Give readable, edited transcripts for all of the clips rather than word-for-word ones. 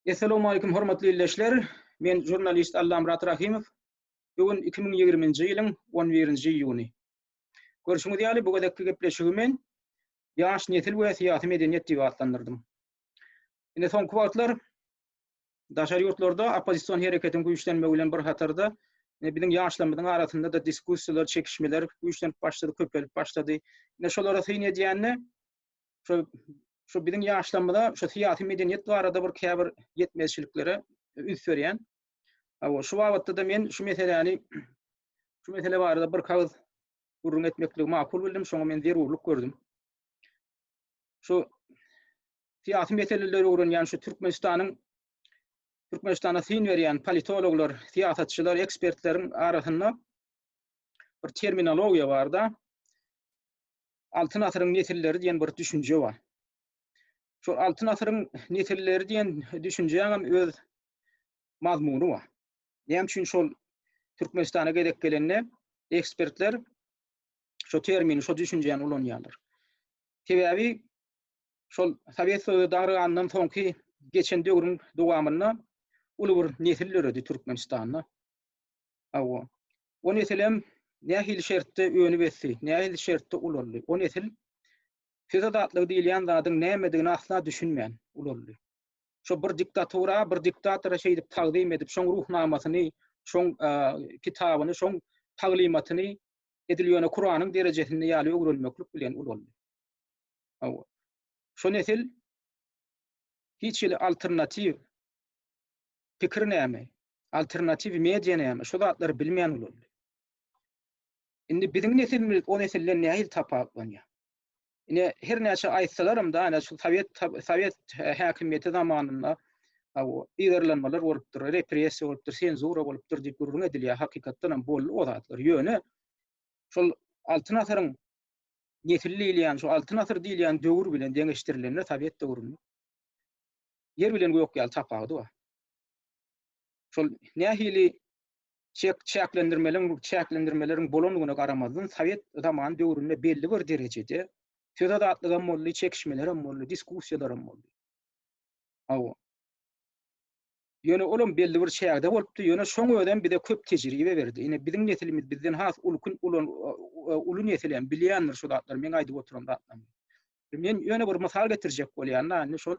Essalawmalikim hormatly ildeşler. Men žurnalist Allamyrat Rahymow. Bu gün 2020-nji ýylyň 11-nji iýuny. Görşüňiz ýaly bu gezekki gepleşigi men Ýaş nesil we syýasy medeniýet diýip atlandyrdym. Indi soňky wagtlar daşary ýurtlarda oppozision hereketiň güýçlenmegi bilen bir hatarda biziň ýaşlarymyzyň arasynda-da diskussiýalar, çekişmeler güýçlenip başlady, köpelip başlady. Indi şolara syn edýände şu şu biziň ýaşlarymyza şu syýasy medeniýet barada bir käbir ýetmezçiliklere üns berýän. Hawa, şu babatda-da men şu meseläni şu mesele barada bir kagyz gürrüň etmekligi makul bildim, şoňa men zerurlyk gördüm. Şu syýasy meseleleri öwrenýän şu Türkmenistanyň Türkmenistana syn berýän politologlar, syýasatçylar, ekspertleriň arasynda bir terminologiýa bar-da. Altyn asyryň nesilleri diýen bir düşünje bar. Şu altyn asyryň nesilleri diýen düşünjäň hem öz mazmuny bar. Näme üçin şol Türkmenistana gezek gelende ekspertler şo termini, şo düşünjäni ulanýarlar. Sebäbi şol Sowet Soýuzy dargandan soňky geçen döwrüň dowamynda uly bir nesil döredi Türkmenistanda. Hawa. O nesilem nähili şertde önüp ösdi, nähili şertde ulaldy. O nesil söz azatlygy diýilýän zadyň nämedigine asla düşünmän ulaldy. Şo bir diktatura, bir diktatora şeýdip tagzym edip, şoň ruhnamasyny, şoň kitabyny, şoň taglymatyny edil ýöne Kuranyň derejesinde ýaly öwrenmeklik bilen ulaldy. Hawa. Şo nesil hiç hili alternatiw pikir näme, alternatiw media näme, şu zatlary bilmeýän ulaldy. Indi biziň nesilimiz o nesilden nähili tapawutlanýar? Ine her näçe aýtsalaram da, ine şu sowet sowet häkimiýeti zamanynda hawa, yzarlanmalar bolupdyr, repressiýa bolupdyr, senzura bolupdyr diýip gürrüň edilýär. Hakykatdan hem boldy o zatlar. Ýöne şol Altyn asyryň nesil diýilýän, şu Altyn asyr diýilýän döwür bilen deňeşdirilende sowet döwrüni ýer bilen gök ýaly tapawudy bar. Şol nähili çek çäklendirmeleň çäklendirmeleriň bolandygyna garamazdan sowet zaman döwründe belli bir derejede söz azatlygam boldy, çekişmelerem boldy, diskussiýalaram boldy. Hawa. Ýöne olam belli bir çägde bolupdy, ýöne şoň özem bize köp tejribe berdi. Ine biziň nesilimiz bizden has ulkun ulan uly nesil hem bilýändir şu zatlary, meň aýdyp oturan zatlarymy. Men ýöne bir mysal getirjek bolýan-da, indi şol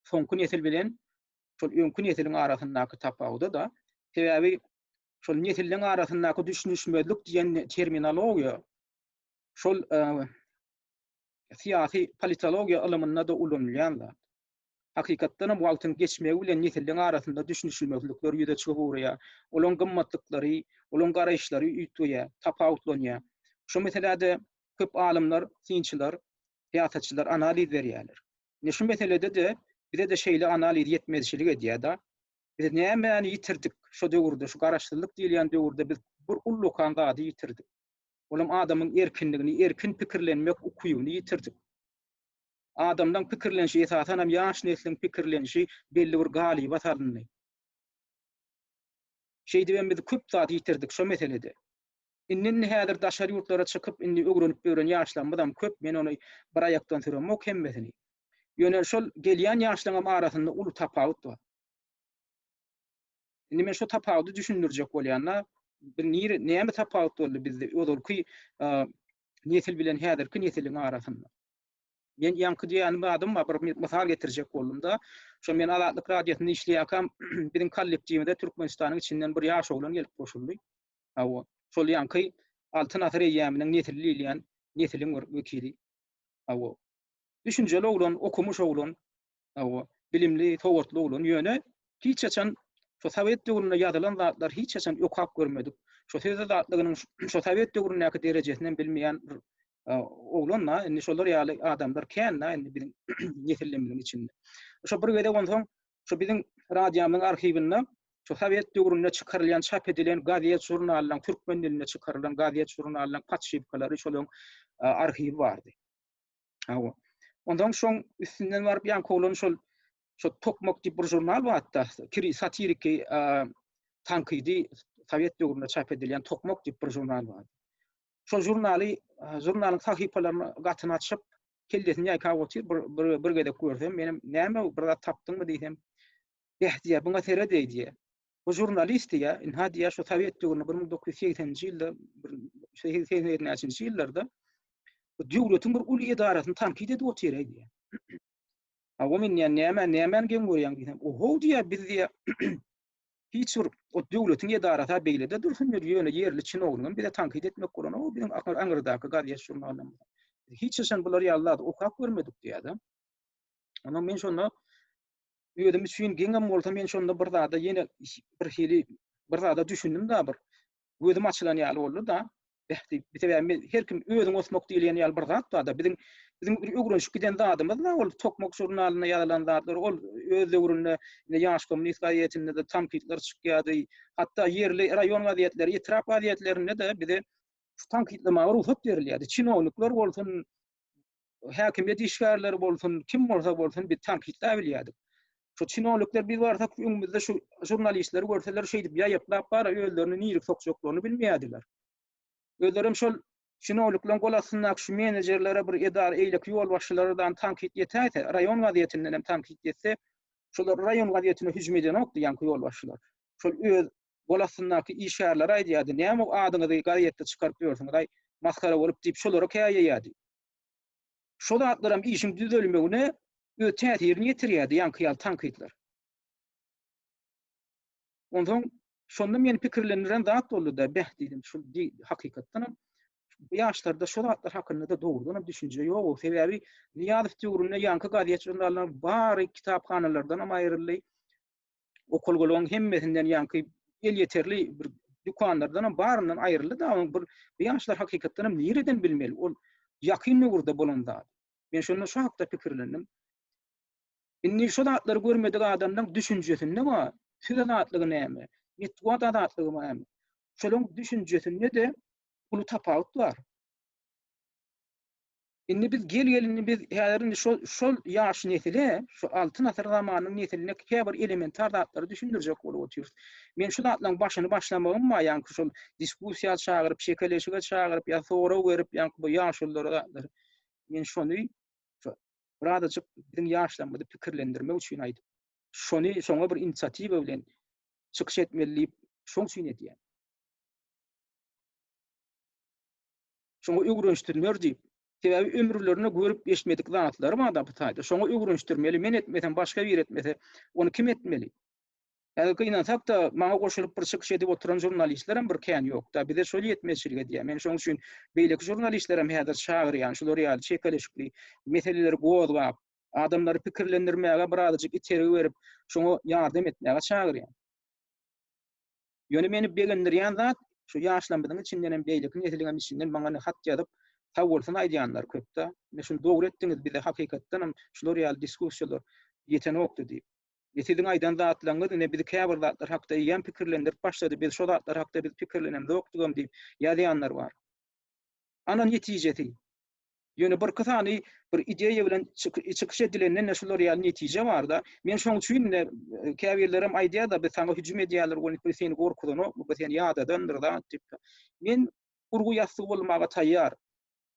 soňky nesil bilen şol öňki nesiliň arasyndaky tapawuda-da, sebäbi şol nesilleň arasyndaky düşünişmezlik diýen terminologiýa şol e, syýasy politologiýa ylymynda-da ulanylýan zat. Hakykatdan hem wagtyň geçmegi bilen nesilleň arasynda düşünişmezlikler ýüze çykyp ugraýar. Olaryň gymmatlyklary, olaryň garaýyşlary üýtgeýär, tapawutlanýar. Şu meselede köp alymlar, synçylar, syýasatçylar analiz berýärler. Ine şu meselede-de bize-de şeýle analiz ýetmezçilik edýär-de. Biz nämäni ýitirdik şo döwürde, şu garaşsyzlyk diýilýän döwürde biz bir ullakan zady ýitirdik. Olam adamyň erkinligini, erkin pikirlenmek ukybyny ýitirdik. Adamlaň pikirlenişi, esasan hem ýaş nesliň pikirlenişi belli bir galyba salyndy. Şeýdibem biz köp zat ýitirdik şo meselede. Indi-indi häzir daşary ýurtlara çykyp, indi öwrenip ýören ýaşlarymyzam köp, men ony bir aýakdan süremok hemmesini. Ýöne şol gelýän ýaşlaryňam arasynda uly tapawut bar. Indi men şo tapawudy düşündirjek bolýan-da, bir nire, näme tapawut boldy bizde ozalky nesil bilen häzirki nesiliň arasynda? Men ýaňky diýýänim zadym bar, bir mysal getirjek boldum-da. Şo men Azatlyk radiosynda işleýärkäm, biziň kollektiwimize Türkmenistanyň içinden bir ýaş oglan gelip goşuldy. Hawa, şol ýaňky Altyn asyr eýýamynyň nesili diýilýän nesiliň bir wekili. Hawa. Düşünjeli oglan, okumyş oglan. Hawa, bilimli, sowatly oglan. Ýöne hiç haçan şo sowet döwründe ýazylan zatlar hiç haçan okap görmedik. Şo söz azatlygynyň şo sowet döwründäki derejesini bilmeýän bir oglan-da, indi şolar ýaly adamlar kän-de indi biziň nesillerimiziň içinde. Şo bir gezek onsoň Şu biziň radiomyzyň arhiwinde şu sowet döwründe çykarylýan, çap edilen gazet, žurnallaryň, türkmen dilinde çykarylan gazet, žurnallaryň podşiwkalary, şolaryň arhiwi bardy. Hawa. Ondan şoň üstünden baryp ýaňky oglan şol şo Tokmak diýip bir žurnal bardy-da, satiriki tankydy sowet döwründe çap edilýän Tokmak diýip bir žurnal bardy. Şol žurnaly, žurnalyň sahypalaryny gatyny açyp, kellesini ýaýkap otyr, bir, bir, bir gezek görsem, menem näme bir zat tapdyňmy diýsem, Beh diýýär, buňa seret-eý diýýär. Bu žurnalist diýýär, ynha diýýär, şu sowet döwründe 1980-nji ýylda, bir näçinji ýyllarda bu döwletiň bir uly edarasyny tankyt edip otyr-eý diýýär. Hawa men diýýän, näme, nämäni geň görýäň diýsem, ohow diýýär, biz diýýär, hiç bir o döwletiň edarasy-a beýle-de dursun diýýär, ýöne ýerli çinownigem bize tankyt etmek bolanok, biziň aňyrdaky gazet-žurnaldan. Hiç haçan bular ýaly zady okap görmedik diýýär-de. Ondan men şonda özüm üçin geňem bolsa men şonda bir zada ýene bir hili bir zada düşündim da bir gözüm açylan ýaly boldy da. Beh diýip, sebäbi men her kim özüň osmak diýilýän ýaly bir zat bar-da. Biziň biziň bir öwrenişip giden zadymyz da ol Tokmak žurnalynda ýazylan zatlar, ol öz döwründe ine Ýaş kommunist gazetinde-de tankytlar çykýardy. Hatda ýerli raýon gazetleri, etrap gazetlerinde-de bize şu tankytlamaga rugsat berilýärdi. Çinownikler bolsun, häkimiýet işgärleri bolsun, kim bolsa bolsun biz tankytlap bilýärdik. Şu çinownikler biz barsak öňümizde şu žurnalistleri görseler şeýdip ýaýaklap bara özlerini nirik sokjaklaryny bilmeýärdiler. Özlerem şol çinownikleriň gol astyndaky şu menejerlere bir edara eýleki ýolbaşçylardan tankyt ýetäýse, raýon gazetinden hem tankyt ýetse, şolar raýon gazetine hüjüm edenokdy ýaňky ýolbaşçylar. Şol öz gol astyndaky işgärlere aýdýardy, näme adyňyzy gazetde çykaryp ýörsüňiz, aý masgara bolup diýip şolara käýeýärdi. Şo zatlaram işiň düzelmegine öz täsirini ýetirýärdi ýaňky ýaly tankytlar. Onsoň şonda meni pikirlendiren zat boldy-da, beh diýdim, şu hakykatdanam bu ýaşlarda şo zatlar hakynda-da dogrudanam düşünje ýok. Sebäbi Nyýazow döwründe ýaňky gazet-žurnallaryň bary kitaphanalardanam aýryldy. Okalgalaryň hemmesinden ýaňky elýeterli bir dükanlardanam baryndan aýryldy-da, onuň bir bu ýaşlar hakykatdanam nireden bilmeli? Ol ýakyn döwürde bolan zat. Men şonda şu hakda pikirlendim. Indi şu zatlary görmedik adamlaryň düşünjesinde bar. Söz azatlygy näme? Metbugat azatlygy näme? Şolaryň düşünjesinde-de uly tapawut bar. Indi biz gel-gel indi biz häzir indi şol şol ýaş nesile, şu altyn asyr zamanynyň nesiline käbir elementar zatlary düşündirjek bolup otyrys. Men şu zatlaryň başyny başlamagym bar, ýaňky şol diskussiýa çagyryp, şekeleşige çagyryp ýa sorag berip ýaňky bu ýaşululara zatlary. Men şony şu birazajyk biziň ýaşlarymyzy pikirlendirmek üçin aýdyp, şony şoňa bir inisiatiwa bilen çykyş etmeli diýip, şoň üçin edýän. Şoňa öwrenişdirmer diýip. Sebäbi ömürlerinde görüp eşitmedik zatlary bar-da bu taýda. Şoňa öwrenişdirmeli. Men etmesem, başga biri etmese, ony kim etmeli? Häzir gynansak-da, maňa goşulyp bir çykyş edip oturan žurnalistlerem bir kän ýok-da. Bize şol ýetmezçilik edýär. Men şonuň üçin beýleki žurnalistlerem häzir çagyrýan, şular ýaly çekeleşikli meseleleri gozgap, adamlary pikirlendirmäge birazajyk itergi berip, şoňa ýardam etmäge çagyrýan. Ýöne meni begendirýän zat, şu ýaşlarymyzyň içinden hem beýleki nesliň hem içinden maňa indi hat ýazyp, sag bolsun aýdýanlar köp-de. Ine şuny dogry etdiňiz, bize hakykatdan hem şular ýaly diskussiýalar ýetenokdy diýip. E siziň aýdan zatlaryňyz ine bizi käbir zatlar hakda eýýäm pikirlendirip başlady, biz şo zatlar hakda biz pikirlenemzokdygam diýip ýazýanlar bar. Ana netijesi. Ýöne birki sany bir ideýa bilen çykyş edilenden şular ýaly netije bar-da. Men şoň üçin ine käbirlerem aýdýar-da, biz saňa hüjüm edýärler, ol bu seni gorkuzanokmy, bu seni ýadadandyr zat diýip. Men urgy ýassygy bolmaga taýýar.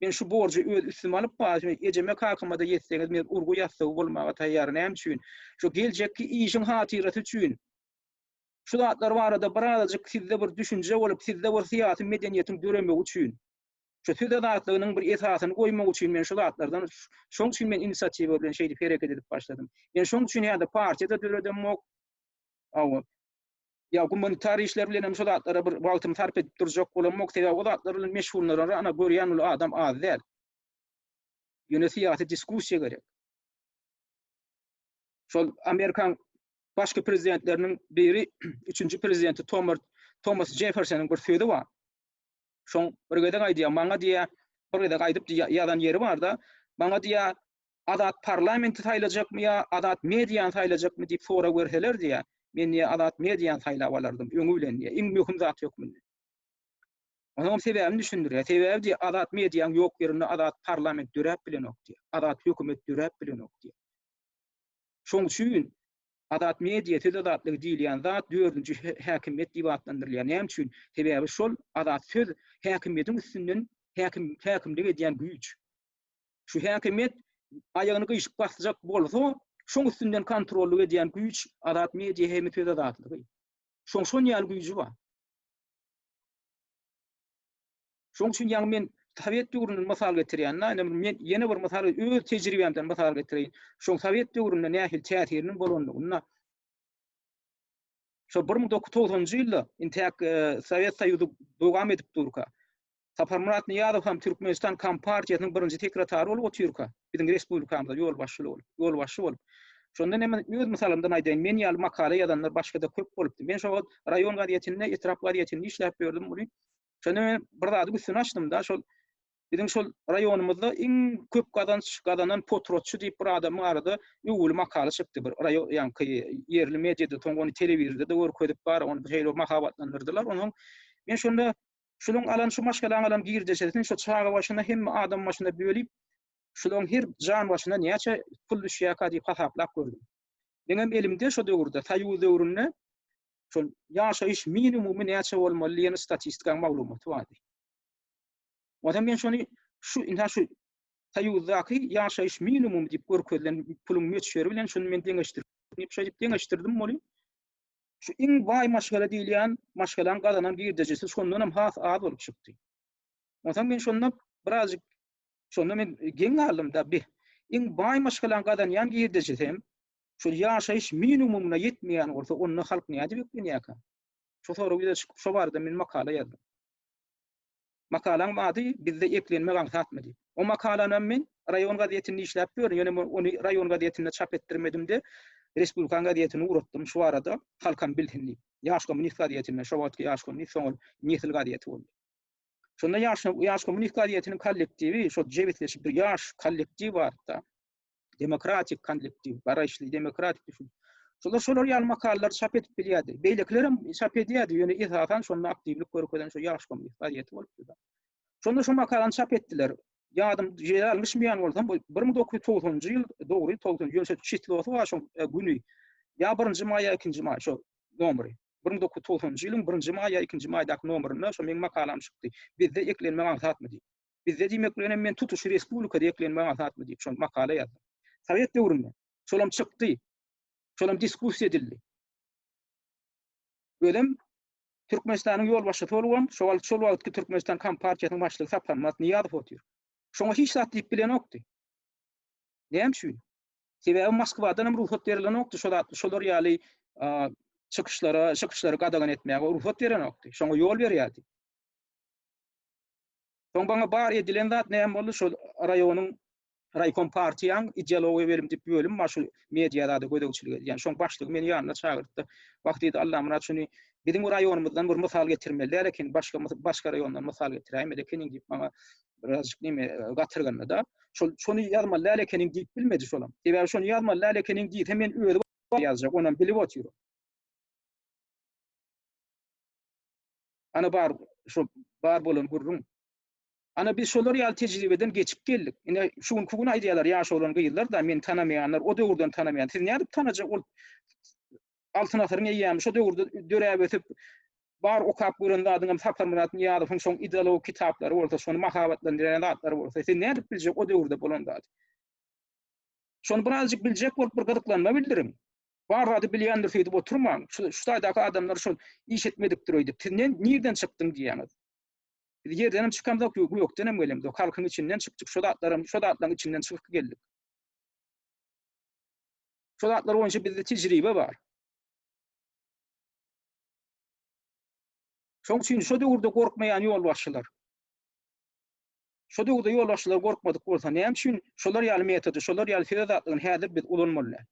Men şu borjy öz üstüme alyp, ejeme kakama-da ýetseňiz men urgy ýassygy bolmaga taýýar. Näme üçin? Şu geljekki işiň hatyrasy üçin. Şu zatlar barada birazajyk sizde bir düşünje bolup, sizde bir syýasy medeniýetiň döremegi üçin. Şu söz azatlygynyň bir esasyny goýmak üçin men şu zatlardan şoň üçin men inisiatiwa bilen şeýdip hereket edip başladym. Men şoň üçin ýa-da partiýada döredemok. Hawa. Ýa gumanitar işler bilen hem şu zatlara bir wagtymy sarp edip durjak bolamok. Sebäbi o zatlar bilen meşgullanara ana görýän uly adam az däl. Ýöne syýasy diskussiýa gerek. Şol Amerikan başky prezidentleriniň biri, üçünji prezidenti Thomas Jeffersonyň bir sözi bar. Şoň bir gezek aýdýar, maňa diýýär, bir gezek aýdyp ýazan ýeri bar-da, maňa diýýär, azat parlamenti saýlajakmy ýa azat mediany saýlajakmy diýip sorag berseler diýýär, men diýýär, azat mediany saýlap alardym öňi bilen diýýär, iň möhüm zat hökmünde. Onuň sebäbini düşündirýär. Sebäbi diýýär, azat mediaň ýok ýerinde azat parlament döräp bilenok diýýär. Azat hökümet döräp bilenok diýýär. Şoň üçin Azat media, söz azatlygy diýilýän zat dördünji häkimiýet diýip atlandyrylýar. Näme üçin? Sebäbi şol azat söz häkimiýetiň üstünden häkim häkimlik edýän güýç. Şu häkimiýet aýagyny gyşyk basjak bolsa, Şoň üstünden kontrollyk edýän güýç azat media hem söz azatlygy. Şoň şon ýaly güýji bar. Şoň üçin ýaňy men sowet döwründen mysal getirýän-de, ine men ýene bir mysal öz tejribämden mysal getireýin. Şoň sowet döwründe nähili täsiriniň bolandygyny Şo 1990-njy ýylda intäk e, Sowet Soýuzy dowam edip durka, Saparmyrat Nyýazow hem Türkmenistan Kompartiýasynyň birinji sekretary bolup otyrka, biziň respublikamyza ýolbaşçy bolup, ýolbaşçy bolup. Şonda näme öz mysalymdan aýdaýyn, men ýaly makala ýazanlar başga-da köp bolupdy. Men şo wagt raýon gazetinde, etrap gazetinde işläp ýördüm muny. Şonda men bir zadyň üstüni açdym-da, şol biziň şol raýonymyzda iň köp gazanç gazanan potratçy diýip bir adamyň arada öwgüli makala çykdy bir raýon ýaňky ýerli mediada soň ony telewizorda-da görkezip bar, ony şeýle mahabatlandyrdylar. Onuň men şonda şulaň alan şu maşgalaň alan girdejesini şu çaga başyna hemme adam başyna bölüp şulaň her jan başyna näçe pul düşýärka diýip hasaplap gördüm. Meňem elimde şo döwürde Soýuz döwründe şol ýaşaýyş minimumy näçe bolmaly diýen statistikaň maglumaty bardy. Onsoň men şony şu ynha şu Soýuzdaky ýaşaýyş minimumy diýip görkezilen puluň möçberi bilen şuny men deňeşdirdim diýip şeýdip deňeşdirdim ony. Şu iň baý maşgala diýilýän maşgalaň gazanan girdejisi şondan hem has az bolup çykdy. Onsoň men şonda birazjyk şonda men geň galdym-da, bi iň baý maşgalaň gazanýan girdejisi hem şol ýaşaýyş minimumyna ýetmeýän bolsa, onda halk nädip eklenýärkä? Şu sorag ýüze çykyp, şo barada men makala ýazdym. Makalaň ady Bizde eklenmek aňsatmy diýip. O makalanam men raýon gazetinde işläp ýörün, ýöne men ony raýon gazetinde çap etdirmedim-de, Respublikan gazetine ugratdym şu barada halkam bilsin diýip. Ýaş kommunist gazetinde, şo wagtky Ýaş kommunist, soň ol Nesil gazeti boldy. Şonda Ýaş Ýaş kommunist gazetiniň kollektiwi, şo jebisleşip bir ýaş kollektiw bardy-da. Demokratik kollektiw, garaýyşly demokratik düşünje. Şolar şolar ýaly makalalary çap edip bilýärdi. Beýlekiler hem çap edýärdi, ýöne esasan şonda aktiwlik görkezen şo Ýaş kommunist gazeti bolupdy-da. Şonda şo makalany çap etdiler. Ýadym ýalňyşmaýan bolsam, bu 1990-njy ýyl, dogry, 90-njy ýyl şo çislosy bar şoň e, güni. Ýa 1-nji maý ýa 2-nji maý şo nomeri. 1990-njy ýylyň 1-nji maý ýa 2-nji maýdaky nomerinde şo meň makalam çykdy. Bizde eklenmek aňsatmy diýip. Bizde diýmek bilen hem men tutuş respublikada eklenmek aňsatmy diýip şol makala ýazdym. Sowet döwründe şolam çykdy. Şolam diskussiýa edildi. Özem Türkmenistanyň ýolbaşçysy bolubam, şo wagt şol wagtky Türkmenistan Kompartiýasynyň başlygy Saparmyrat Nyýazow otyr. Şoňa hiç zat diýip bilenokdy. Näme üçin? Sebäbi Moskwadan hem rugsat berilenokdy şo zat, şolar ýaly çykyşlara, çykyşlary gadagan etmäge rugsat berenokdy. Şoňa ýol berýärdi. Soň baňa bar edilen zat näme boldy? Şol raýonyň raýkom partiýaň ideologiýa bölüm diýip bölüm bar şu media zada gözegçilik edýän. Şoň başlygy meni ýanyna çagyrtdy. Wah diýdi Allamyrat şuny biziň raýonymyzdan bir mysal getirmeli däl eken, başga başga raýondan mysal getiräýmeli ekeniň diýip maňa birazjyk neme e, gatyrgandy-da. Şol şony ýazmaly däl ekeniň diýip bilmedi şolam. Sebäbi şony ýazmaly däl ekeniň diýse men özi ýazjak, onam bilip otyr. Ana bar şu bar bolan gürrüň. Ana biz şolar ýaly tejribeden geçip geldik. Ine şu günki gün aýdýarlar ýaş oglan gyzlar da meni tanamaýanlar o döwürden tanamaýan. Siz nädip tanajak ol Altyn asyryň eýýämi şo döwürde döräp ösüp bar okap gören zadyňam Saparmyrat Nyýazowyň şoň ideologik kitaplary bolsa, şony mahabatlandyrýan zatlary bolsa, sen nädip biljek o döwürde bolan zady? Şony birazjyk biljek bolup bir gyzyklanma bildiriň. Bar zady bilýändir öýdüp oturmaň. Şu şu taýdaky adamlar şol iş etmedikdir öýdüp. Siz ne nirden çykdyň diýýäňiz. Biz ýerden hem çykamzok, gökden hem gelemzok. Halkyň içinden çykdyk. Şo zatlaram, şo zatlaryň içinden çykyp geldik. Şo zatlar boýunça bizde tejribe bar. Şoň üçin şo döwürde gorkmaýan ýolbaşçylar. Şo döwürde ýolbaşçylar gorkmadyk bolsa, näme üçin şolar ýaly metody, şolar ýaly söz azatlygyny häzir biz ulanmaly däl?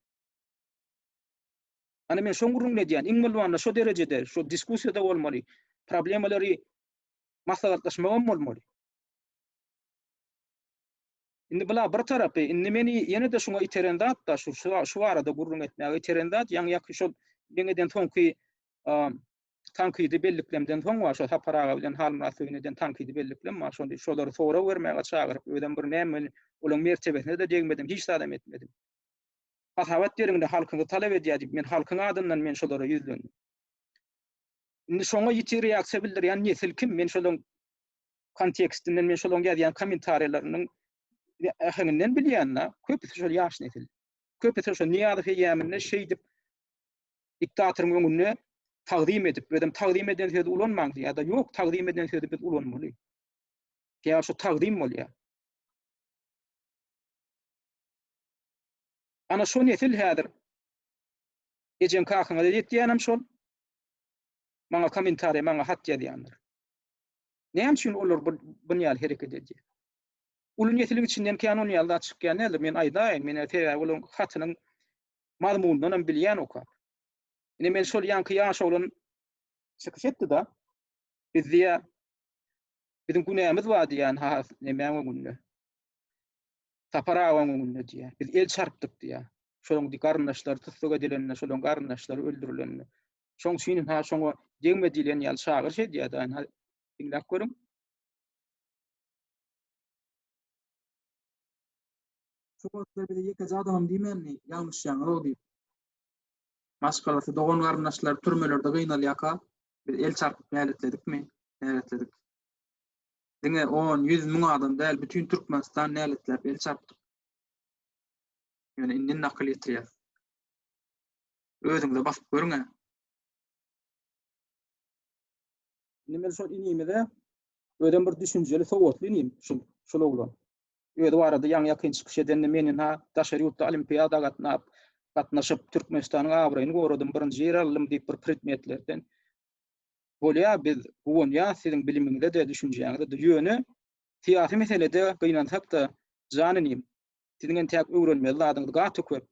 Ana men şoň gürrüňini edýän. Iň bolmanda şo derejede, şo diskussiýada bolmaly. Problemalary maslahatlaşmagam bolmaly. Indi bula bir tarapy, indi meni ýene-de şuňa iteren zat-da, şu şu barada gürrüň etmäge iteren zat, ýaňy ýaky şol meň eden soňky tankydy belliklemden soň bar, şo Sapar aga bilen Halmyrat Söýün eden tankydy belliklem bar, şony şolary sorag bermäge çagyryp, özem bir näme olaň mertebesine-de degmedim, hiç zadam etmedim. Hasabat beriň-de halkyňyz talap edýär diýip, men halkyň adyndan men şolara ýüzlendim. Indi şoňa ýiti reaksiýa bildirýän nesil kim? Men şolaň kontekstinden, men şolaň ýazýan kommentariýalarynyň äheňinden bilýän-de, köpüsi şol ýaş nesil. Köpüsi şo Nyýazow eýýamynda şeýdip diktatoryň öňünde tagzym edip, özem tagzym eden sözi ulanmaň diýýär-de, ýok, tagzym eden sözi biz ulanmaly. Sebäbi şo tagzym bolýar. Ana şo nesil häzir ejeň kakaňa-da ýetýänem şol. Maňa kommentariýa, maňa hat ýazýanlar. Näme üçin olar bu bunýaly ýaly hereket edýär? Uly nesiliň içinden kän onýaly ýaly zat çykýan däldir. Men aýdaýyn, men sebäbi olaryň hatynyň mazmunyndan hem bilýän okap. Ine men şol ýaňky ýaş oglan çykyş etdi-da. Biz diýä biziň günämiz bar diýýän ha nemäň öňünde. Sapar agaň öňünde diýýär. Biz el çarpdyk diýýär. Şonuň di garyndaşlary tussag edilende, şolaryň garyndaşlary öldürilende. Şoň üçin ha şoňa degme diýlen ýaly çagyryş edýär-de. Ha diňläp görüň. Şu wagtlar bize ýekeje adamam diýmändi, ýalňyşýaňyz-ow diýip. Maşgalasy, dogan-garyndaşlary türmelerde gynalýarka, biz el çarpyp näletledikmi? Näletledik. Diňe on, ýüz, müň adam däl, bütin Türkmenistan näletläp el çarpdyk. Ýöne indi akyl ýetirýäs. Özüňize basyp görüň-ä. Indi men şol inimize özem bir düşünjeli, sowatly inim şul, şul oglan. Özi barada ýaňy-ýakyn çykyş edende men ynha daşary ýurtda olimpiada gatnap, gatnaşyp Türkmenistanyň abraýyny goradym, birinji ýer aldym diýip bir predmetlerden. Bolýar, biz guwanýas siziň bilimiňize-de, düşünjäňize-de. Ýöne syýasy meselede gynansak-da, jan inim, siziň entäk öwrenmeli zadyňyz gaty köp.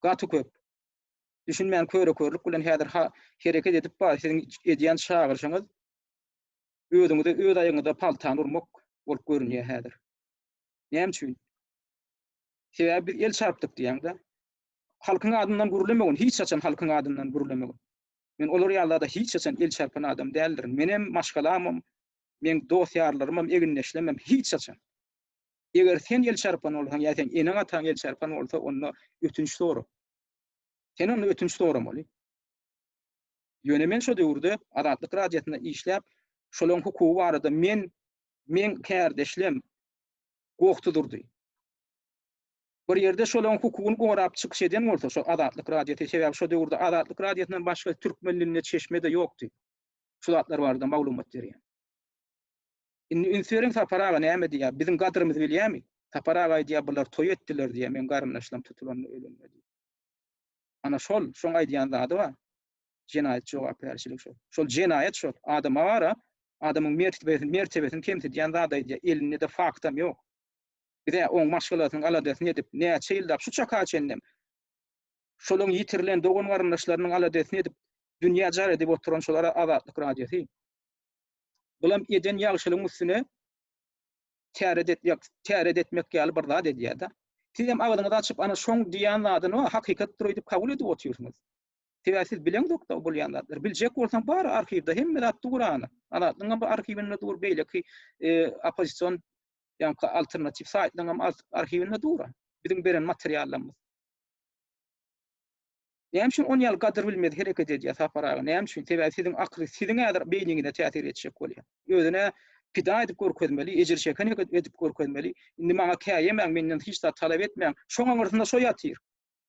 Gaty köp. Düşünmän köre-körlük bilen häzir ha hereket edip bar, siziň edýän çagyryşyňyz özüňize öz aýagyňyza paltany urmak bolup görünýär häzir. Näme üçin? Sebäbi biz el çarpdyk diýýäň-de. Halkyň adyndan gürlemegin, hiç haçan halkyň adyndan gürlemegin. Men olar ýaly-da hiç haçan el çarpan adam däldirin. Menem, maşgalamam, meň dost-ýarlarymam, egindeşlemem hiç haçan. Eger sen el çarpan bolsaň ýa seň eneň-ataň el çarpan bolsa, onda ötünç sora. Sen onda ötünç soramaly. Ýöne men şo döwürde Azatlyk Radiosynda işläp, şolaň hukugy barada men, meň kärdeşlem goh tudurdy. Bir ýerde şolaň hukugyny gorap çykyş eden bolsa, şo Azatlyk Radiosy, sebäbi şo döwürde Azatlyk Radiosyndan başga türkmen dilinde çeşme-de ýokdy. Şu zatlar barada maglumat berýän. Indi üns beriň Sapar aga näme diýýär? Biziň gadrymyzy bilýärmi? Sapar aga aýdýar, bular toý etdiler diýýär, meň garyndaşlarym tutulanda ölende diýýär. Ana şol, şoň aýdýan zady bar. Jenaýat jogapkärçilik şol. Şol jenaýat şol. Adama bara, adamyň mertebesini, mertebesini kemsidýän zat aýdýar. Elinde-de faktam ýok. Bize oň maşgalasynyň aladasyny edip, näçe ýyllap şu çaka çenlem şolaň ýitirilen dogan-garyndaşlarynyň aladasyny edip, dünýä jar edip oturan şol Azatlyk Radiosy. Bulam eden ýagşylygyň üstüne täret etmek, täret etmek ýaly bir zat edýär-de. Siz hem agzyňyzy açyp, ana şoň diýen zadyny hakykatdyr öýdüp kabul edip otyrsyňyz. Sebäbi siz bileňzok-da bolýan zatlary. Biljek bolsaň bar arhiwde hemme zat dur ana. Azatlygyň hem arhiwinde dur, beýleki e, oppozision ýa-da alternatiw saýtlaryň hem arhiwinde dur. Biziň beren materiallarymyz. Näme üçin on ýaly gadyr bilmez hereket edýär Sapar aga? Näme üçin? Sebäbi siziň akyly siziň häzir beýniňize täsir etjek bolýar. Özüne pida edip görkezmeli, ejir çeken edip görkezmeli. Indi maňa käýemäň, menden hiç zat talap etmäň. Şoň aňyrsynda şo ýatyr.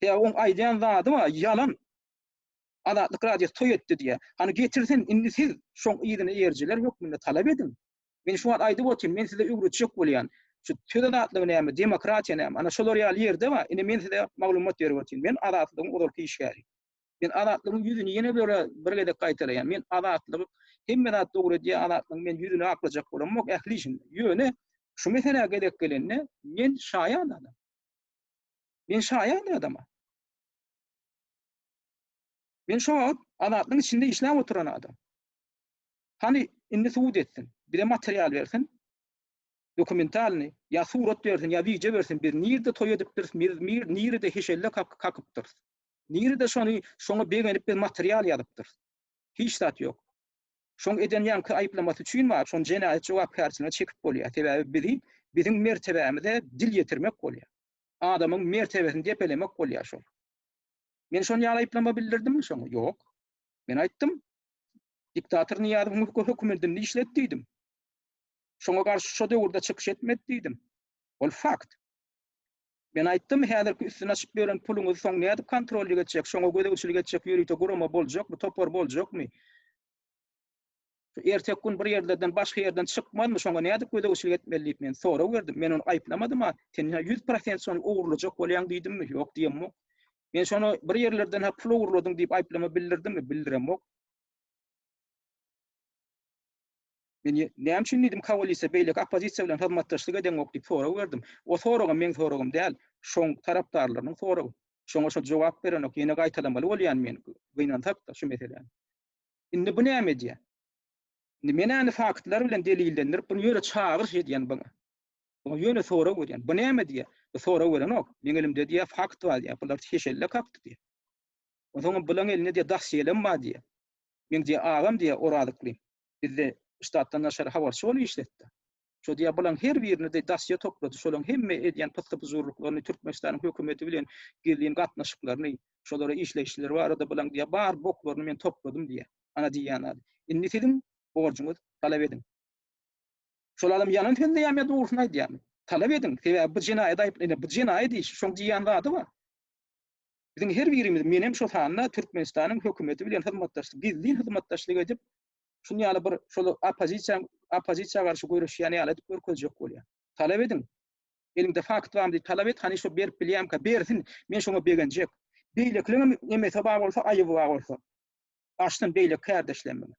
Sebäbi oň aýdýan zady bar, ýalan. Azatlyk Radiosy toý etdi diýýär. Hany getirsin, indi siz şoň yzyna eýerijiler hökmünde talap ediň. Men şu wagt aýdyp otyryn, men size öwretjek bolýan. Şu söz azatlygy näme, demokratiýa näme? Ana şolar ýaly ýerde bar. Indi men size maglumat berip otyryn. Men Azatlygyň ozalky işgäri. Men Azatlygyň ýüzüni ýene bir bir gezek gaýtalaýan. Men Azatlygy hemme zat dogry edýär, Azatlygyň men ýüzüni aklajak bolamok ähli işinde. Ýöne şu meselä gezek gelende men şaýat adam. Men şaýat adama. Men şo wagt Azatlygyň içinde işläp oturan adam. Hany indi subut etsin. Bize material bersin. Dokumentalny, ýa surat bersin, ýa wideo bersin. Biz nirde toý edipdiris, biz nirede heşelle kakypdyrys. Nirede şony şoňa begenip biz material ýazypdyrys. Hiç zat ýok. Şoň eden ýaňky aýyplamasy üçin bar, şony jenaýat jogapkärçiligine çekip bolýar. Sebäbi bizi biziň mertebämize dil ýetirmek bolýar. Adamyň mertebesini depelemek bolýar şol. Men şony ýaly aýyplama bildirdimmi şoňa? Ýok. Men aýtdym. Diktator Nyýazowyň hökümetinde işledi diýdim. Şoňa garşy şo döwürde çykyş etmedi diýdim. Ol fakt. Men aýtdym, häzirki üstüni açyp ýören puluňyzy soň nädip kontrollyk etjek, şoňa gözegçilik etjek ýörite gurama boljakmy, topar boljakmy? Şu erteki gün bir ýerlerden başga ýerden çykmazmy, şoňa nädip gözegçilik etmeli diýip men sorag berdim. Men ony aýyplamadym-a, sen ýa 100% şony ogurlajak bolýaň diýdimmi? Ýok diýemok. Men şony bir ýerlerden-hä pul ogurladyň diýip aýyplama bildirdimmi? Bildiremok. Men näme üçin diýdim koalisiýa beýleki oppozisiýa bilen hyzmatdaşlyk edeňok diýip sorag berdim. O soragam meň soragym däl, şoň tarapdarlarynyň soragy. Şoňa şo jogap berenok, ýene gaýtalamaly bolýan men, gynansak-da şu meseläni. Indi bu näme edýär? Indi men ony faktlar bilen delillendirip, bunu ýöne çagyryş edýän buňa. Buňa ýöne sorag berýän. Bu näme diýýär? Bu sorag berenok. Meň elimde diýýär, fakt bar diýýär. Bular heşelle kakdy diýýär. Onsoňam bulaň elinde diýýär, dosýelem bar diýýär. Meň diýýär, agam diýýär, Orazykly. Bizde ştatdan daşary habarçy bolup işletdi. Şo diýýär, bulaň her birine de dosýe toplady. Şolaň hemme edýän pyssy-pyjurlyklaryny, Türkmenistanyň hökümeti bilen gizlin gatnaşyklaryny, şolara işleýişleri barada bulaň diýýär, bar boklaryny men topladym diýýär. Ana diýýän zady. Indi siziň borjuňyz talap ediň. Şol adam ýalan sözleýärmi ýa dogrusyny aýdýarmy? Talap ediň. Sebäbi bu jenaýat aýyp, ine bu jenaýat işi, şoň diýýän zady bar. Biziň her birimiz, menem şo sanda Türkmenistanyň hökümeti bilen hyzmatdaşlyk, gizlin hyzmatdaşlyk edip, şuny ýaly bir şol oppozisiýa oppozisiýa garşy göreşýän ýaly edip görkezjek bolýar. Talap ediň. Eliňde fakt barmy diýip talap et, hany şo berip bilýärmikä? Bersin. Men şoňa begenjek. Beýlekileňem nemesi bar bolsa, aýyby bar bolsa. Açsyn beýleki kärdeşlerimiň.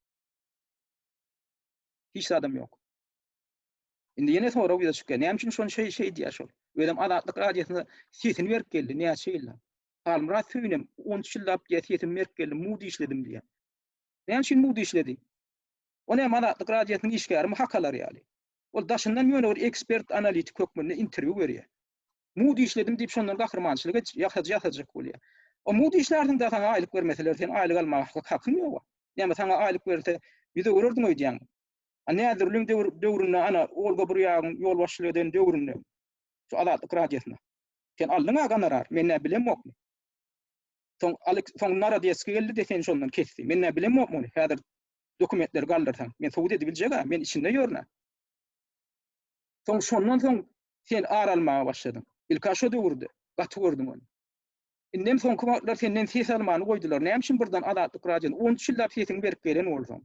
Hiç zadam ýok. Indi ýene sorag ýüze çykýar. Näme üçin şony şeý şeý diýýär şol? Özem Azatlyk radiosynda sesini berip geldi näçe ýyllap. Halmyrat Söýünem 13 ýyllap diýýär sesimi berip geldim, mugt işledim diýýär. Näme üçin mugt işledi? O näme Azatlyk radiosynyň işgärimi hak alar ýaly? Ol daşyndan ýöne bir ekspert analitik hökmünde interwýu berýär. Mugt işledim diýip şondan gahrymançylyk et, ýasajy ýasajak bolýar. O mugt işlärsiň-de saňa aýlyk bermeseler sen aýlyk almaga hakyň ýok. Näme saňa aýlyk berilse ýüze görerdiň öýdýäňmi? A Näzirliň döwründe ana Olga Burýagyň ýolbaşçylyk eden döwründe şu Azatlyk radiosyna sen aldyň-a gonorar, men nä bilemokmy? Soň Aleks, soň Narodetskiý geldi-de seni şondan kesdi. Men nä bilemokmy ony? Häzir dokumentleri galdyrsaň, men subut edibiljek-ä, men içinde ýörün-ä. Soň şondan soň sen ar almaga başladyň. Ilk-ä şo döwürde gaty gördüň ony. Indem soňky wagtlar senden ses almany goýdular. Näme üçin birden Azatlyk radiony 13 ýyllap sesiňi berip gelen bolsaň?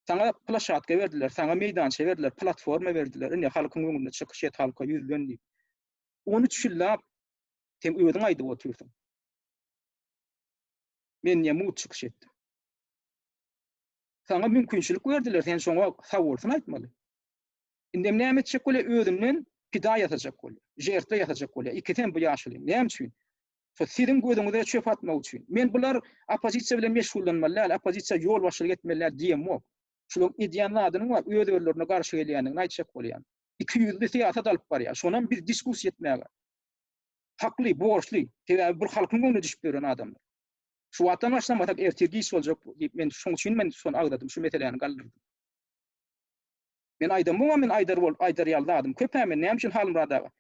Saňa plaşatka berdiler, saňa meýdança berdiler, platforma berdiler. Ine halkyň öňünde çykyş et, halka ýüzlen diýip. 13 ýyllap sen özüň aýdyp otyrsyň. Men niýe mugt çykyş etdim? Saňa mümkinçilik berdiler, sen şoňa sag bolsun aýtmaly. Indem näme etjek bolýar? Özünden pida ýasajak bolýar. Žertwa ýasajak bolýar. Ikisem bu ýaşuly. Näme üçin? Şo siziň gözüňize çöp atmak üçin. Men bular oppozisiýa bilen meşgullanmaly däl, oppozisiýa ýolbaşçylyk etmeli däl diýemok. Şularyň edýän zadynyň bar, öz-özlerine garşy gelýändigini aýtjak bolýan. Ikiýüzli syýasat alyp barýar. Şonam biz diskussiýa etmäge hakly, borçly. Sebäbi bir halkyň öňüne düşüp ýören adamlar. Şu wagtdan başlamasak ertir giç boljak diýip men şoň üçin men şony agzadym, şu meseläni galdyrdym. Men aýdamogam men aýdar bolup aýdar ýaly zadym köp-ä men näme üçin Halmyrat aga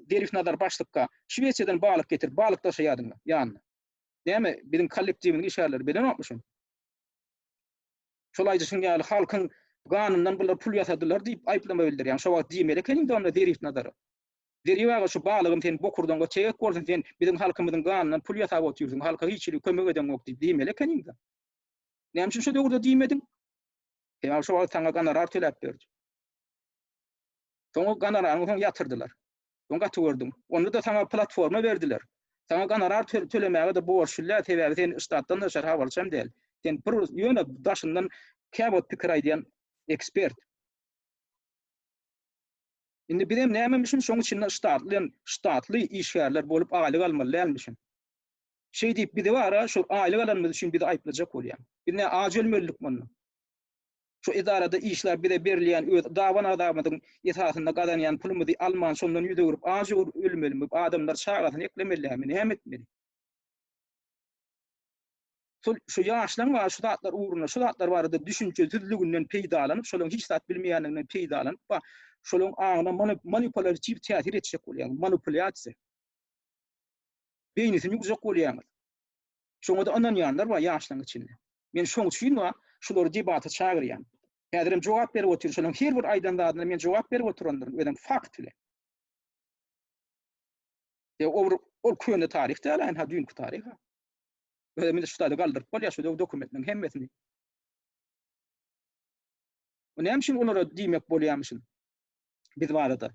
Zerif Nazar başlykka Şwesiýadan balyk getirip balyk daşaýadyňda ýanyna. Näme biziň kollektiwimiziň işgärleri bilenokmy şony? Şol aýdyşyň ýaly halkyň ganyndan bular pul ýasadylar diýip aýyplama bildirýäň. Şo wagt diýmeli ekeniňdä onda Zerif Nazara. Zerif aga şu balygym seni bokurdaňa tegek bolsun sen biziň halkymyzyň ganyndan pul ýasap otyrsyň halka hiç hili kömek edeňok diýip diýmeli ekeniňdä. Näme üçin şo döwürde diýmediň? Sebäbi şo wagt saňa gonorar töläp berdi. Soň o gonoraryňy soň ýatyrdylar. Soň gaty gördüň. Onda-da saňa platforma berdiler. Saňa gonorar tölemäge-de borçly däl, sebäbi sen ştatdan daşary habarçam däl. Sen bir ýöne daşyndan käwagt pikir aýdýan ekspert. Indi bizem nämemişin şoň içinde ştatly, ştatly işgärler bolup aýlyk almaly dälmişin. Şeý diýip bizi bara şol aýlyk alanymyz üçin bizi aýyplajak bolýar. Biz ne aç ölmelidik munda. Şu edarada işläp bize berilýän öz daban azabymyzyň esasynda gazanýan pulumyzy alman şondan ýüz öwrüp aç ölmelimi? Adamlar çagasyny eklemelilämi? Näme etmeli? Şol şu ýaşlaň bar şu zatlar ugrunda şu zatlar barada düşünjesizliginden peýdalanyp şolaryň hiç zat bilmeýänliginden peýdalanyp bar şolaryň aňyna manipulýatiw täsir etjek bolýar. Manipulýasiýa. Beýnisini ýuwjak bolýaňyz. Şoňa-da ynanýanlar bar ýaşlaryň içinde. Men şoň üçin bar, şulary debata çagyrýan. Häzirem jogap berip otyryn. Şolaryň her bir aýdan zadyna men jogap berip oturandyryn, özem fakt bilen. E, o bir ol köne taryh däl, ha düýnki taryh. Özem indi şu taýda galdyryp bolýar şu dokumentleriň hemmesini. Bu näme üçin olara diýmek bolýarmyşyn? Biz barada.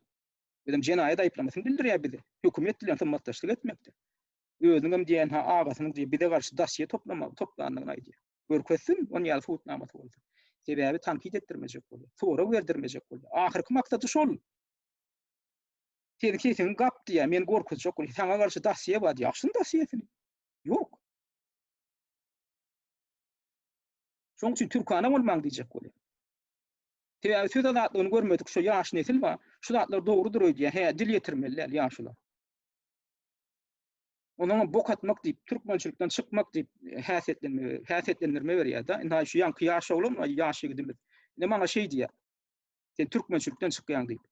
Özem jenaýat aýyplamasyny bildirýär bize. Hökümet bilen hyzmatdaşlyk etmekde. Özüniň hem diýen ha agasynyň diýip bize garşy dosýe toplama toplandygyny aýdýar. Görkezsin, on ýaly subutnamasy bolsa. Sebäbi tankyt etdirmejek bolýar. Sorag berdirmejek bolýar. Ahyrky maksady şol. Seniň sesiňi gap diýýär, meni gorkuzjak bolýar. Saňa garşy dosýe bar diýýär. Açsyn dosýesini. Ýok. Şonuň üçin türkana bolmaň diýjek bolýar. Sebäbi söz azatlygyny görmedik şu ýaş nesil bar. Şu zatlar dogrudyr öýdýär. Hä, dil ýetirmeli däl ýaşula. Onuň bok atmak diýip, türkmençilikden çykmak diýip häsiýetlenme, häsiýetlendirme berýär-de. Indi şu ýaňky ýaş oglan, ýaş ýigidimiz. Indi maňa şeý diýýär. Sen türkmençilikden çykýaň diýip.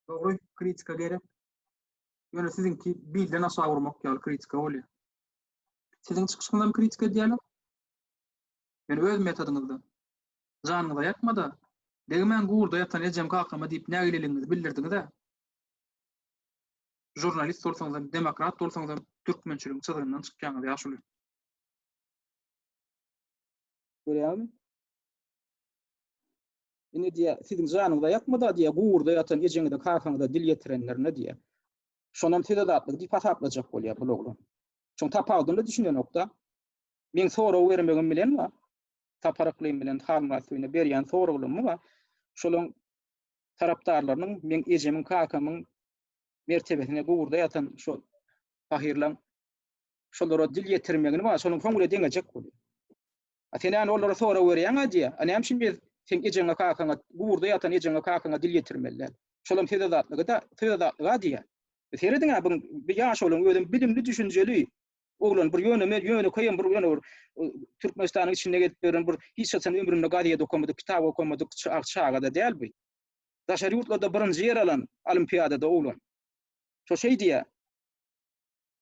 Dogry, kritika gerek. Ýöne siziňki bilden aşak urmak ýaly kritika bolýar. Siziň çykyşyňyzam kritika edýärler. Ýöne öz metodyňyzda. Janyňyza ýakmada, degmäň gurda ýatan ejem kakama diýip nägileligiňizi bildirdiňiz-ä. Žurnalist bolsaňyzam, demokrat bolsaňyzam türkmençiligiň çyzgyndan çykýaňyz ýaşuly. Görýäňmi? Ine diýýär, siziň janyňyza ýakmada diýýär, gurda ýatan ejeňize, kakaňyza dil ýetirenlerine diýýär. Şonam söz azatlygy diýip hasaplajak bolýar bul oglan. Şoň tapawudyny düşünenok-da. Meň sorag bermegim bilen bar. Sapar Yklym bilen Halmyrat Söýüne berýän soraglarymy bar. Şolaň tarapdarlarynyň meň ejemiň, kakamyň mertebesine gurda ýatan şol pahyrlaň şolara dil ýetirmegini bar, şonuň soň bile deňejek bolýar. A sen ýani olara sorag berýäň-ä diýýär. A näme üçin biz seň ejeňe kakaňa, guburda ýatan ejeňe kakaňa dil ýetirmeli däl? Şolam söz azatlygy-da, söz azatlygy-a diýýär. Serediň-ä bu bir ýaş oglan özem bilimli, düşünjeli oglan, bir ýöne ýönekeýem bir ýöne bir Türkmenistanyň içinde gezip ýören bir hiç haçan ömründe gazet okamadyk, kitap okamadyk çaga-da däl bu. Daşary ýurtlarda birinji ýer alan olimpiadada oglan. Şo şeý diýýär.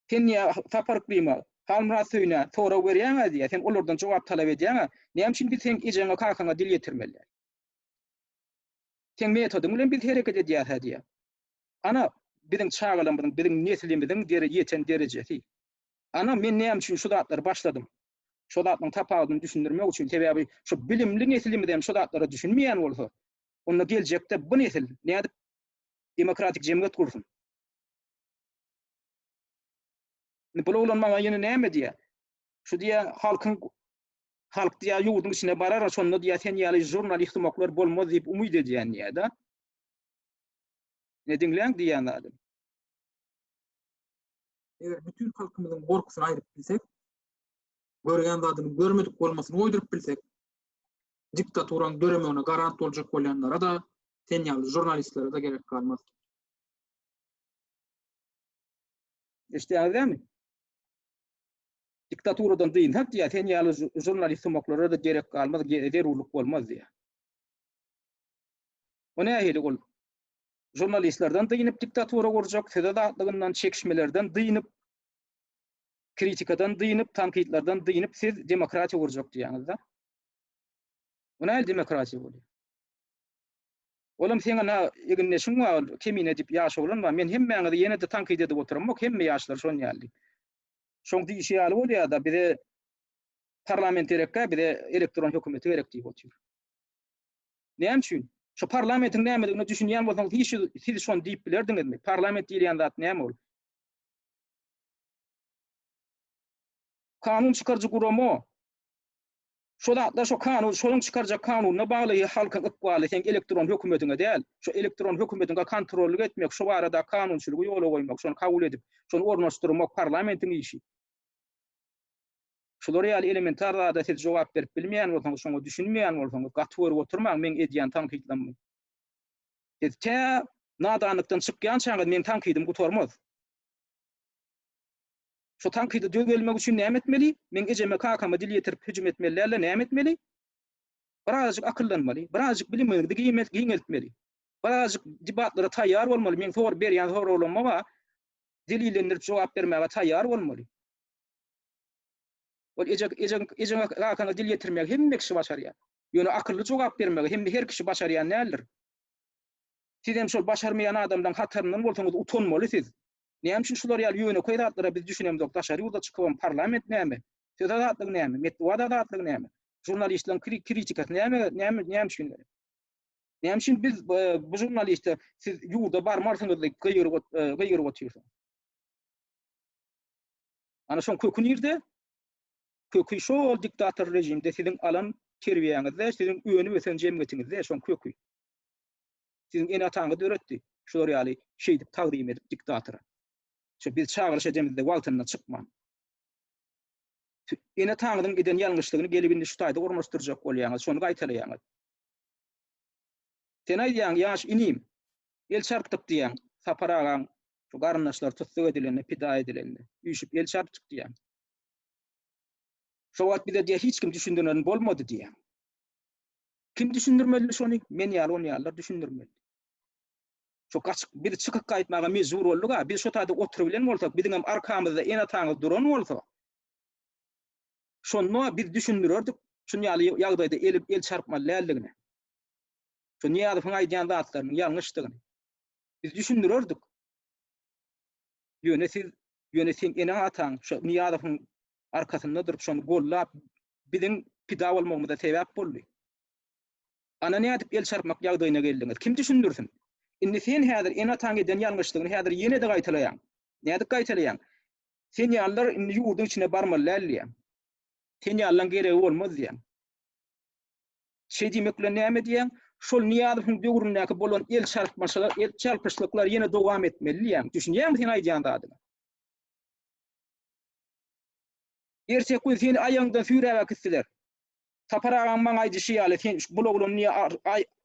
Sen niýe Sapar Yklyma, Halmyrat Söýüne sorag berýäň-ä diýýär. Sen olardan jogap talap edýäň-ä. Näme üçin biz seň ejeňe, kakaňa dil ýetirmeli däl? Seň metodyň bilen biz hereket edýäs-ä diýýär. Ana, biziň çagalarymyzyň, biziň neslimiziň dere ýeten derejesi. Ana, men näme üçin şu zatlary başladym? Şo zatlaryň tapawudyny düşündirmek üçin. Sebäbi şu bilimli neslimiz hem şu zatlara düşünmeýän bolsa, onda geljekde bu nesil nädip demokratik jemgyýet gursun? Indi bul oglan maňa ýene näme diýýär? Şu diýýär, halkyň halk diýýär, ýurduň içine barar, şonda diýýär, sen ýaly žurnalist sumaklar bolmaz diýip umyt edýän diýýär-de. Ne diňläň diýýän zadym. Eger bütin halkymyzyň gorkusyny aýryp bilsek, görýän zadyny görmedik bolmasyny goýduryp bilsek, diktaturaň döremegine garant boljak bolýanlara-da, sen ýaly žurnalistlere-de gerek galmaz. Eşidýäňizmi? Diktaturadan dynsak diýýär, sen ýaly žurnalist sumaklara-da gerek galmaz, zerurlyk bolmaz diýýär. O nähili ol? Žurnalistlerden dynyp diktatura gurjak, söz azatlygyndan, çekişmelerden dynyp, kritikadan dynyp, tankytlardan dynyp siz demokratiýa gurjak diýýäňiz-de. O nähili demokratiýa bolýar? Olam seň ana egindeşiň bar ol Kemine diýip ýaş oglan bar. Men hemmäňizi ýene-de tankyt edip oturamok, hemme ýaşlar şon ýaly diýip. Şoň diýişi ýaly bolýar-da, bize parlament gerekkä, bize elektron hökümeti gerek diýip otyr. Näme üçin? Şu parlamentiň nämedigine düşünýän bolsaňyz hiç siz şony diýip bilerdiňizmi? Parlament diýilýän zat näme ol? Kanun çykaryjy gurama. Şo zatlar şo kanun, şonuň çykarjak kanunyna bagly halkyň ykbaly, seň elektron hökümetiňe däl. Şo elektron hökümetiňe kontrollyk etmek, şo barada kanunçylygy ýola goýmak, şony kabul edip, şony ornaşdyrmak parlamentiň işi. Şular ýaly elementar zada siz jogap berip bilmeýän bolsaňyz, şoňa düşünmeýän bolsaňyz, gaty görüp oturmaň meň edýän tankytlammy. Siz tä nadanlykdan çykýançaňyz meň tankydym gutarmaz. Şo tankyda döz gelmek üçin näme etmeli? Meň ejeme, kakama dil ýetirip hüjüm etmeli däl-de, näme etmeli? Birazajyk akyllanmaly, birazajyk bilimiňizi giňeltmeli. Birazajyk debatlara taýýar bolmaly, meň sor berýän soraglaryma bar, delillendirip jogap bermäge taýýar bolmaly. Ol eje, ejeň, ejeňe, kakaňa dil ýetirmegi hemme kişi başarýar. Ýöne akylly jogap bermegi hemme her kişi başarýan däldir. Siz hem şol başarmaýan adamlaryň hataryndan bolsaňyz utanmaly siz. Näme üçin şular ýaly ýönekeý zatlara biz düşünemzok, daşary ýurda çykybam parlament näme, söz azatlygy näme, metbugat azatlygy näme, žurnalistleriň kritikasy näme, näme, näme üçin gerek? Näme üçin biz bu žurnaliste siz ýurda barmarsyňyz diýip gygyryp gygyryp otyrsyňyz? Ana şoň köki nirde? Köki şol diktator režimde siziň alan terbiýäňizde, siziň önüp ösen jemgyýetiňizde şoň köki. Siziň ene-ataňyz döretdi. Şular ýaly şeýdip tagzym edip diktatora. Şo biz çagyryş edemizde wagtynda çykman. Ene-ataňyzyň eden ýalňyşlygyny gelip indi şu taýda ornaşdyrjak bolýaňyz, şony gaýtalaýaňyz. Sen aýdýaň, ýaş inim, el çarpdyk diýýäň, Sapar agaň şu garyndaşlary tussag edilende, pida edilende, üýşüp el çarpdyk diýýäň. Şo wagt bize diýýär, hiç kim düşündiren bolmady diýýäň. Kim düşündirmeli şony? Men ýaly on ýalylar düşündirmeli. Şo gaçyp, biz çykyp gaýtmaga mejbur bolduk-a. Biz şo taýda oturybilen bolsak, biziňem arkamyzda ene-ataňyz duran bolsa, şonda biz düşündirerdik şun ýaly ýagdaýda el, el çarpmaly däldigini. Şu Nyýazowyň aýdýan zatlarynyň ýalňyşdygyny. Biz düşündirerdik. Ýöne siz, ýöne seň eneň-ataň şo Nyýazowyň arkasynda durup şony gollap biziň pida bolmagymyza sebäp boldy. Ana nädip el çarpmak ýagdaýyna geldiňiz? Kim düşündirsin? Indi sen häzir ene-ataň eden ýalňyşlygyny häzir ýene-de gaýtalaýaň. Nädip gaýtalaýaň? Sen ýalylar indi ýurduň içine barmaly däl diýýäň. Sen ýalylaň geregi bolmaz diýýäň. Şeý diýmek bilen näme diýýäň? Şol Nyýazowyň döwründäki bolan el çarpmaşylar, el çarpyşlyklar ýene dowam etmeli diýýäň. Düşünýäňmi sen aýdýan zadyňa? Erteki gün seni aýagyňdan süýräp äkitdiler. Sapar agaň maňa aýdyşy ýaly, sen şu bul oglany niýe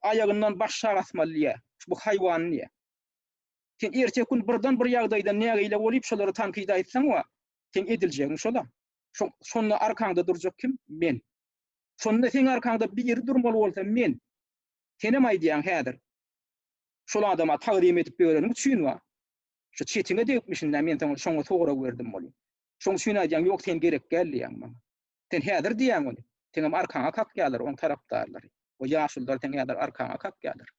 aýagyndan başşak asmaly diýýä, şu bu haýwany diýýä. Sen erteki gün birden bir ýagdaýdan nägile bolyp şolara tankyt aýtsaň wa, seň ediljegiň şola. Şo, şonda arkaňda durjak kim? Men. Şonda seň arkaňda biri durmaly bolsa men. Senem aýdýaň häzir. Şol adama tagzym edip ýöreniň üçin wa. Şu çetiňe degipmişin-dä men saňa şoňa sorag berdim welin. Şoň üçin aýdýaň, ýok sen gerek däl diýýäň maňa. Sen häzir diýýäň ony. Seňem arkaňa kakýarlar oň tarapdarlary. O ýaşulular seň häzir arkaňa kakýarlar.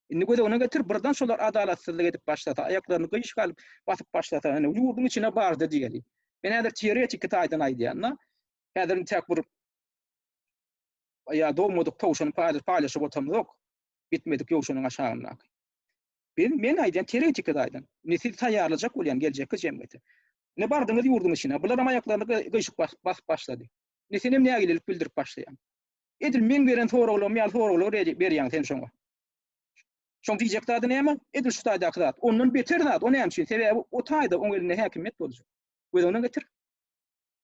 Indi göz öňüne getir, birden şolar adalatsyzlyk edip başlasa, aýaklaryny gyşyk alyp basyp başlasa, ýöne ýurduň içine bardy diýeli. Men häzir teoretiki taýdan aýdýan-da. Häzir intäk bir ýa dogmadyk towşany paýlaşyp otamzok. Bitmedik ýowşanyň aşagyndaky. Biz, men aýdýan teoretiki taýdan. Indi sizi taýýarlajak bolýan geljekki jemgyýete. Indi bardyňyz ýurduň içine. Bularam aýaklaryny gyşyk basyp başlady. Indi senem nägilelik bildirip başlaýaň. Edil meň beren soraglarym ýaly soraglar berýäň sen şoňa. Şoň diýjek zady näme? Edil şu taýdaky zat. Ondan beter zat. O näme üçin? Sebäbi o taýda oň elinde häkimiýet boljak. Göz öňüne getir.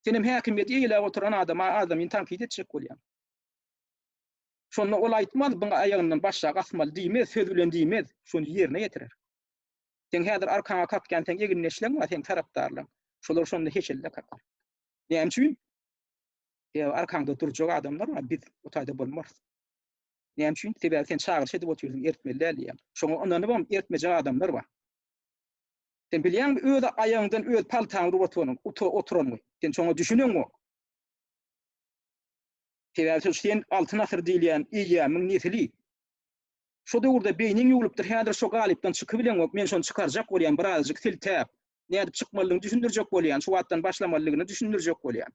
Senem häkimiýeti eýeläp oturan adama adamyny tankyt etjek bolýaň. Şonda ol aýtmaz, buň aýagyndan başşak asmaly diýmez, söz bilen diýmez, şony ýerine ýetirer. Seň häzir arkaňa kakýan seň egindeşleň bar, seň tarapdarlaň. Şolar şonda heşelle kakar. Näme üçin? Sebäbi arkaňda durjak adamlar bar, biz o taýda bolmarys. Näme üçin? Sebäbi sen çagyryş edip otyrsyň, ertmeli däl diýýäň. Şoňa ynanybam ertmejek adamlar bar. Sen bilýäňmi, öz aýagyňdan öz paltaňy urup oturanyň, oturanyňy. Sen şoňa düşüneňok. Sebäbi sen Altyn asyr diýilýän eýýamyň nesili. Şo döwürde beýniň ýuwlupdyr, häzir şo galypdan çykybileňok, men şony çykarjak bolýan, birazajyk siltäp, nädip çykmalydygyny düşündirjek bolýan, şu wagtdan başlamalydygyny düşündirjek bolýan.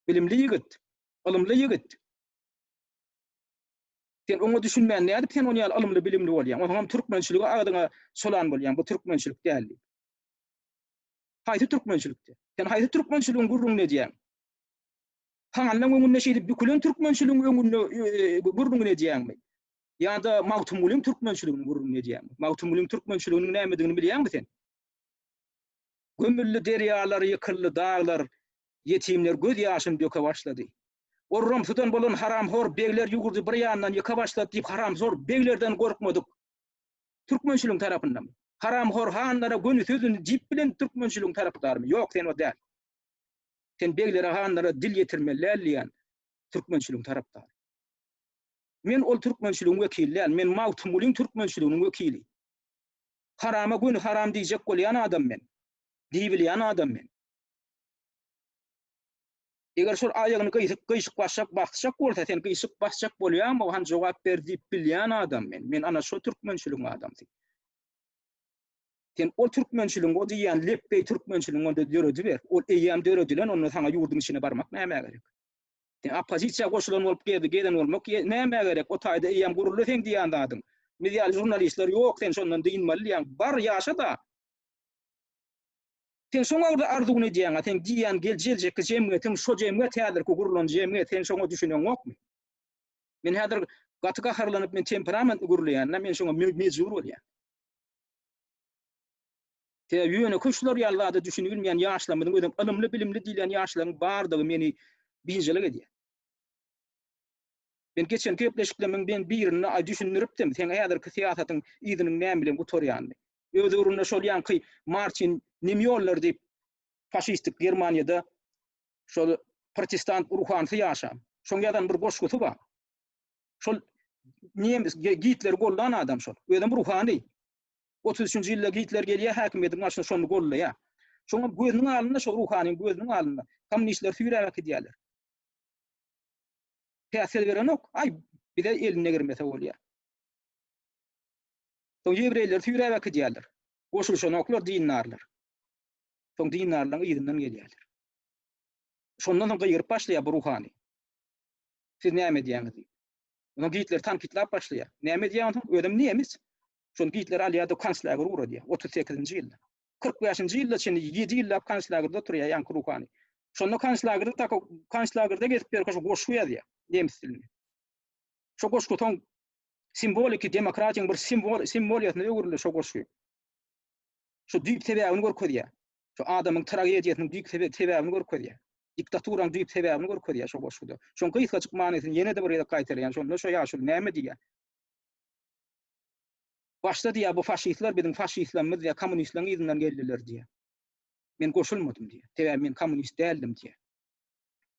Bilimli ýigit, ylymly ýigit. Sen oňa düşünmän nädip sen ony ýaly ylymly bilimli bolýaň? Onsoňam türkmençiligi agzyňa solan bolýaň, bu türkmençilik däl diýip. Haýsy türkmençilikdi? Sen haýsy türkmençiligiň gürrüňini edýäň? Hanyň öňünde şeýdip bükülen türkmençiligiň öňünde gürrüňini edýäňmi? Ýa-da Magtymgulyň türkmençiliginiň gürrüňini edýäňmi? Magtymgulyň türkmençiliginiň nämedigini bilýäňmi sen? Gömüldi derýalar, ýykyldy daglar, ýetimler göz ýaşyny döke başlady. Orramsydan bolan haramhor begler ýurdy bir ýandan ýyka başlady diýip haramhor beglerden gorkmadyk. Türkmençiligiň tarapyndamy? Haramhor hanlara göni sözüni diýip bilen türkmençiligiň tarapdarymy? Ýok, sen o däl. Sen beglere hanlara dil ýetirmeli däl diýýän türkmençiligiň tarapdary. Men ol türkmençiligiň wekili däl, men Magtymgulyň türkmençiliginiň wekili. Harama göni haram diýjek bolýan adam men. Diýibilýän adam men. Eger şol aýagyny gysyk gyşyk basjak basjak bolsa sen gyşyk basjak bolýaňmy hany jogap ber diýip bilýän adam men. Men ana şo türkmençiligiň adamsy. Sen ol türkmençiligiň o diýýän lepbeý türkmençiligiň onda dörediber. Ol eýýäm döredilen onda saňa ýurduň içine barmak nämä gerek? Sen oppozisiýa goşulan bolup gezdi gezen bolmak nämä gerek? O taýda eýýäm guruldy seň diýýän zadyň. Biz ýaly žurnalistler ýok sen şondan dynmaly diýýäň. Bar ýaşa-da. Sen şoňa bir arzuwyny edýäň-a, seň diýýän geljekki jemgyýetiň şo jemgyýet häzirki gurlan jemgyýet, sen şoňa düşüneňokmy? Men häzir gaty gaharlanyp men temperamentli gürleýän-de, men şoňa mejbur bolýan. Sebäbi ýönekeý şular ýaly zada düşünibilmeýän ýaşlarymyzyň özem ylymly-bilimli diýilýän ýaşlaryň bardygy meni biynjalyk edýär. Men geçen gepleşiklerimiň ben birinde aý düşündiripdim, seň häzirki syýasatyň yzynyň näme bilen gutarýanyny. Öz döwründe şol ýaňky Martin Nimýoller diýip faşistik Germaniýada şol protestant ruhanysy ýaşan. Şoň ýazan bir goşgusy bar. Şol nemes Gitleri gollan adam şol. Özem ruhany. 33-nji ýylda Gitler gelýär häkimiýetiň başyna şony gollaýar. Şoňa gözüniň alnynda şol ruhanyň gözüniň alnynda kommunistler süýräp äkidýärler. Päsgel berenok. Aý bize eline girmese bolýar. Soň ýewreýleri süýräp äkidýärler. Goşulyşanoklar dindarlar. Soň dindarlaryň yzyndan gelýärler. Şondan soň gygyryp başlaýar bu ruhany. Siz näme edýäňiz diýip. Onsoň Gitler tankytlap başlaýar. Näme edýär onsoň? Özem nemis. Şony Gitler alýar-da konslagere ugradýar. 38-nji ýylda. 45-nji ýylda çenli 7 ýyllap konslagerde oturýar ýaňky ruhany. Şonda konslagerde taka konslagerde gezip ýörkä şo goşgy ýazýar nemis dilinde. Şo goşgy soň Simwoliki demokratiýaň bir simwol simwoliýasyna öwrüldi şo goşgy. Şu düýp sebäbini görkezýär. Şu adamyň tragediýasynyň düýp sebäbini görkezýär. Diktaturaň düýp sebäbini görkezýär şo goşguda. Şoň gysgajyk manysyny ýene-de bir gezek gaýtalaýan. Şonda şo ýaşuly näme diýýär? Başda diýýär, bu faşistler biziň faşistlerimiz diýýär, kommunistleriň yzyndan geldiler diýýär. Men goşulmadym diýýär. Sebäbi men kommunist däldim diýýär.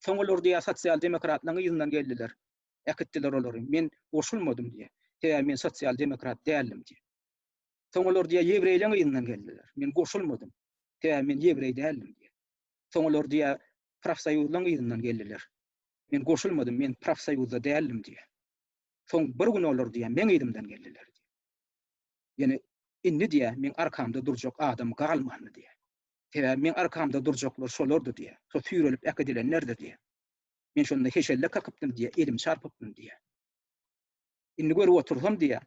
Soň olar diýýär, sosial demokratlaryň yzyndan geldiler. Äkitdiler olary. Men goşulmadym diýýär. Sebäbi men sosial demokrat däldim diýýär. Soň olar diýýär, ýewreýleň yzyndan geldiler. Men goşulmadym. Sebäbi men ýewreý däldim diýýär. Soň olar diýýär, profsoýuzlaň yzyndan geldiler. Men goşulmadym, men profsoýuzda däldim diýýär. Soň bir gün olar diýýär, meň yzymdan geldiler diýýär. Ýöne indi diýýär, meň arkamda durjak adam galmandy diýýär. Sebäbi meň arkamda durjaklar şolardy diýýär. Şo süýrelip äkidilenlerdi diýýär. Men şonda heşelle kakypdym diýýär, elim çarpypdym diýýär. Indi görüp otursam diýýär,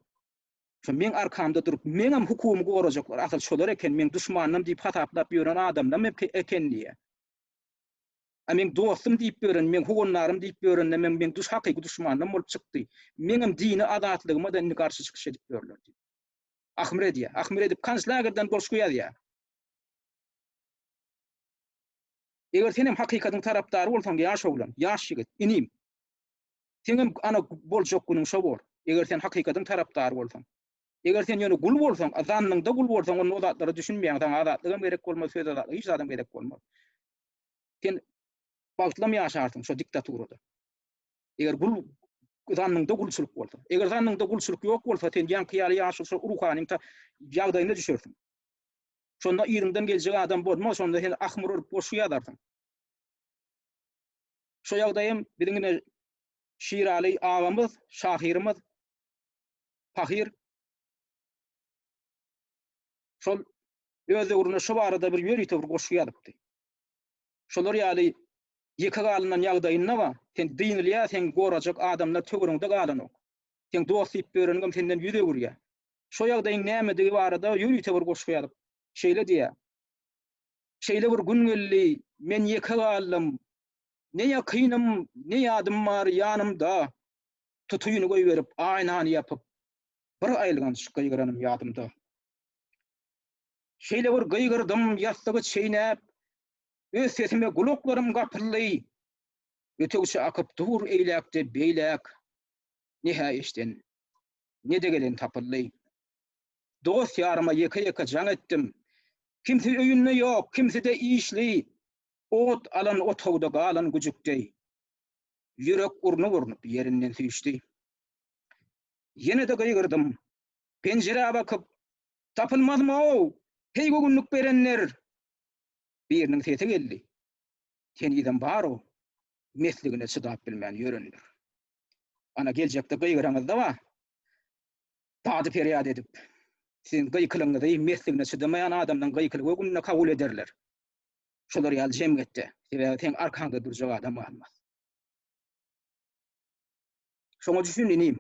şo meň arkamda durup, meňem hukugymy gorajaklar asyl şolar eken, meň duşmanym diýip hasaplap ýören adamlam eken diýýär. A meň dostum diýip ýören, meň howandarym diýip ýörenler meň meň duş hakyky duşmanym bolup çykdy. Meňem dini azatlygyma-da indi garşy çykyş edip ýörler diýip. Ahmyr edýär. Ahmyr edip konslagerden goşgy ýazýar. Eger senem hakykatyň tarapdary bolsaň, ýaş oglan, ýaş ýigit, inim, seňem ana boljak günüň şo bor. Eger sen hakykatyň tarapdary bolsaň. Eger sen ýöne gul bolsaň, zannyňda gul bolsaň, onda o zatlara düşünmeýäň, saňa azatlygam gerek bolmaz, söz azatlygy, hiç zadam gerek bolmaz. Sen bagtlam ýaşarsyň şo diktaturada. Eger gul zannyňda gulçulyk bolsa. Eger zannyňda gulçulyk ýok bolsa, sen ýaňky ýaly ýaşuly şo ruhanyň ýagdaýyna düşersiň. Şonda yzyňdan geljek adam bolmaz, şonda sen ahmyr urup goşgy ýazarsyň. Şo ýagdaýam biziň ine Şiraly agamyz, şahyrymyz pahyr şol öz döwründe şo barada bir ýörite bir goşgy ýazypdy. Şolar ýaly ýeke galynan ýagdaýynda bar, sen dynylýar, seň gorajak adamlar töweregiňde galanok. Seň dost diýip ýöreniňem senden ýüz öwürýär. Şo ýagdaýyň nämedigi barada ýörite bir goşgy ýazyp, şeýle diýýär, Şeýle bir gün geldi, men ýeke galdym. Ne ýakynym, ne ýadym bar ýanymda. Tutyny goýberip, aýnany ýapyp, bir aýylganç gygyranym ýadymda. Şeýle bir gygyrdym, ýassygy çeýnäp, öz sesime gulaklarym gapyldy. Ötegçi akyp dur eýläkde-beýläk, ne-hä eşden, Ne-de gelen tapyldy. Dost-ýaryma ýeke-ýeke jaň etdim. Kimsi öýünde ýok, kimsi-de işli. Ot alan otagda galan güjük deý. Ýürek urnup-urnup ýerinden süýşdi. Ýene-de gygyrdym. Penjirä bakyp, Tapylmazmy-ow, heý göwünlik berenler! Biriniň sesi geldi. Henizem bar-ow. mesligine çydap bilmän ýörendir. Ana geljekde gygyraňyzda bar. Dady-perýat edip, siziň gykylygyňyzy mesligine çydamaýan adamdan gykylyk hökmünde kabul ederler. Şolar ýaly jemgyýetde, sebäbi seň arkaňda durjak adam galmaz. Şoňa düşün inim.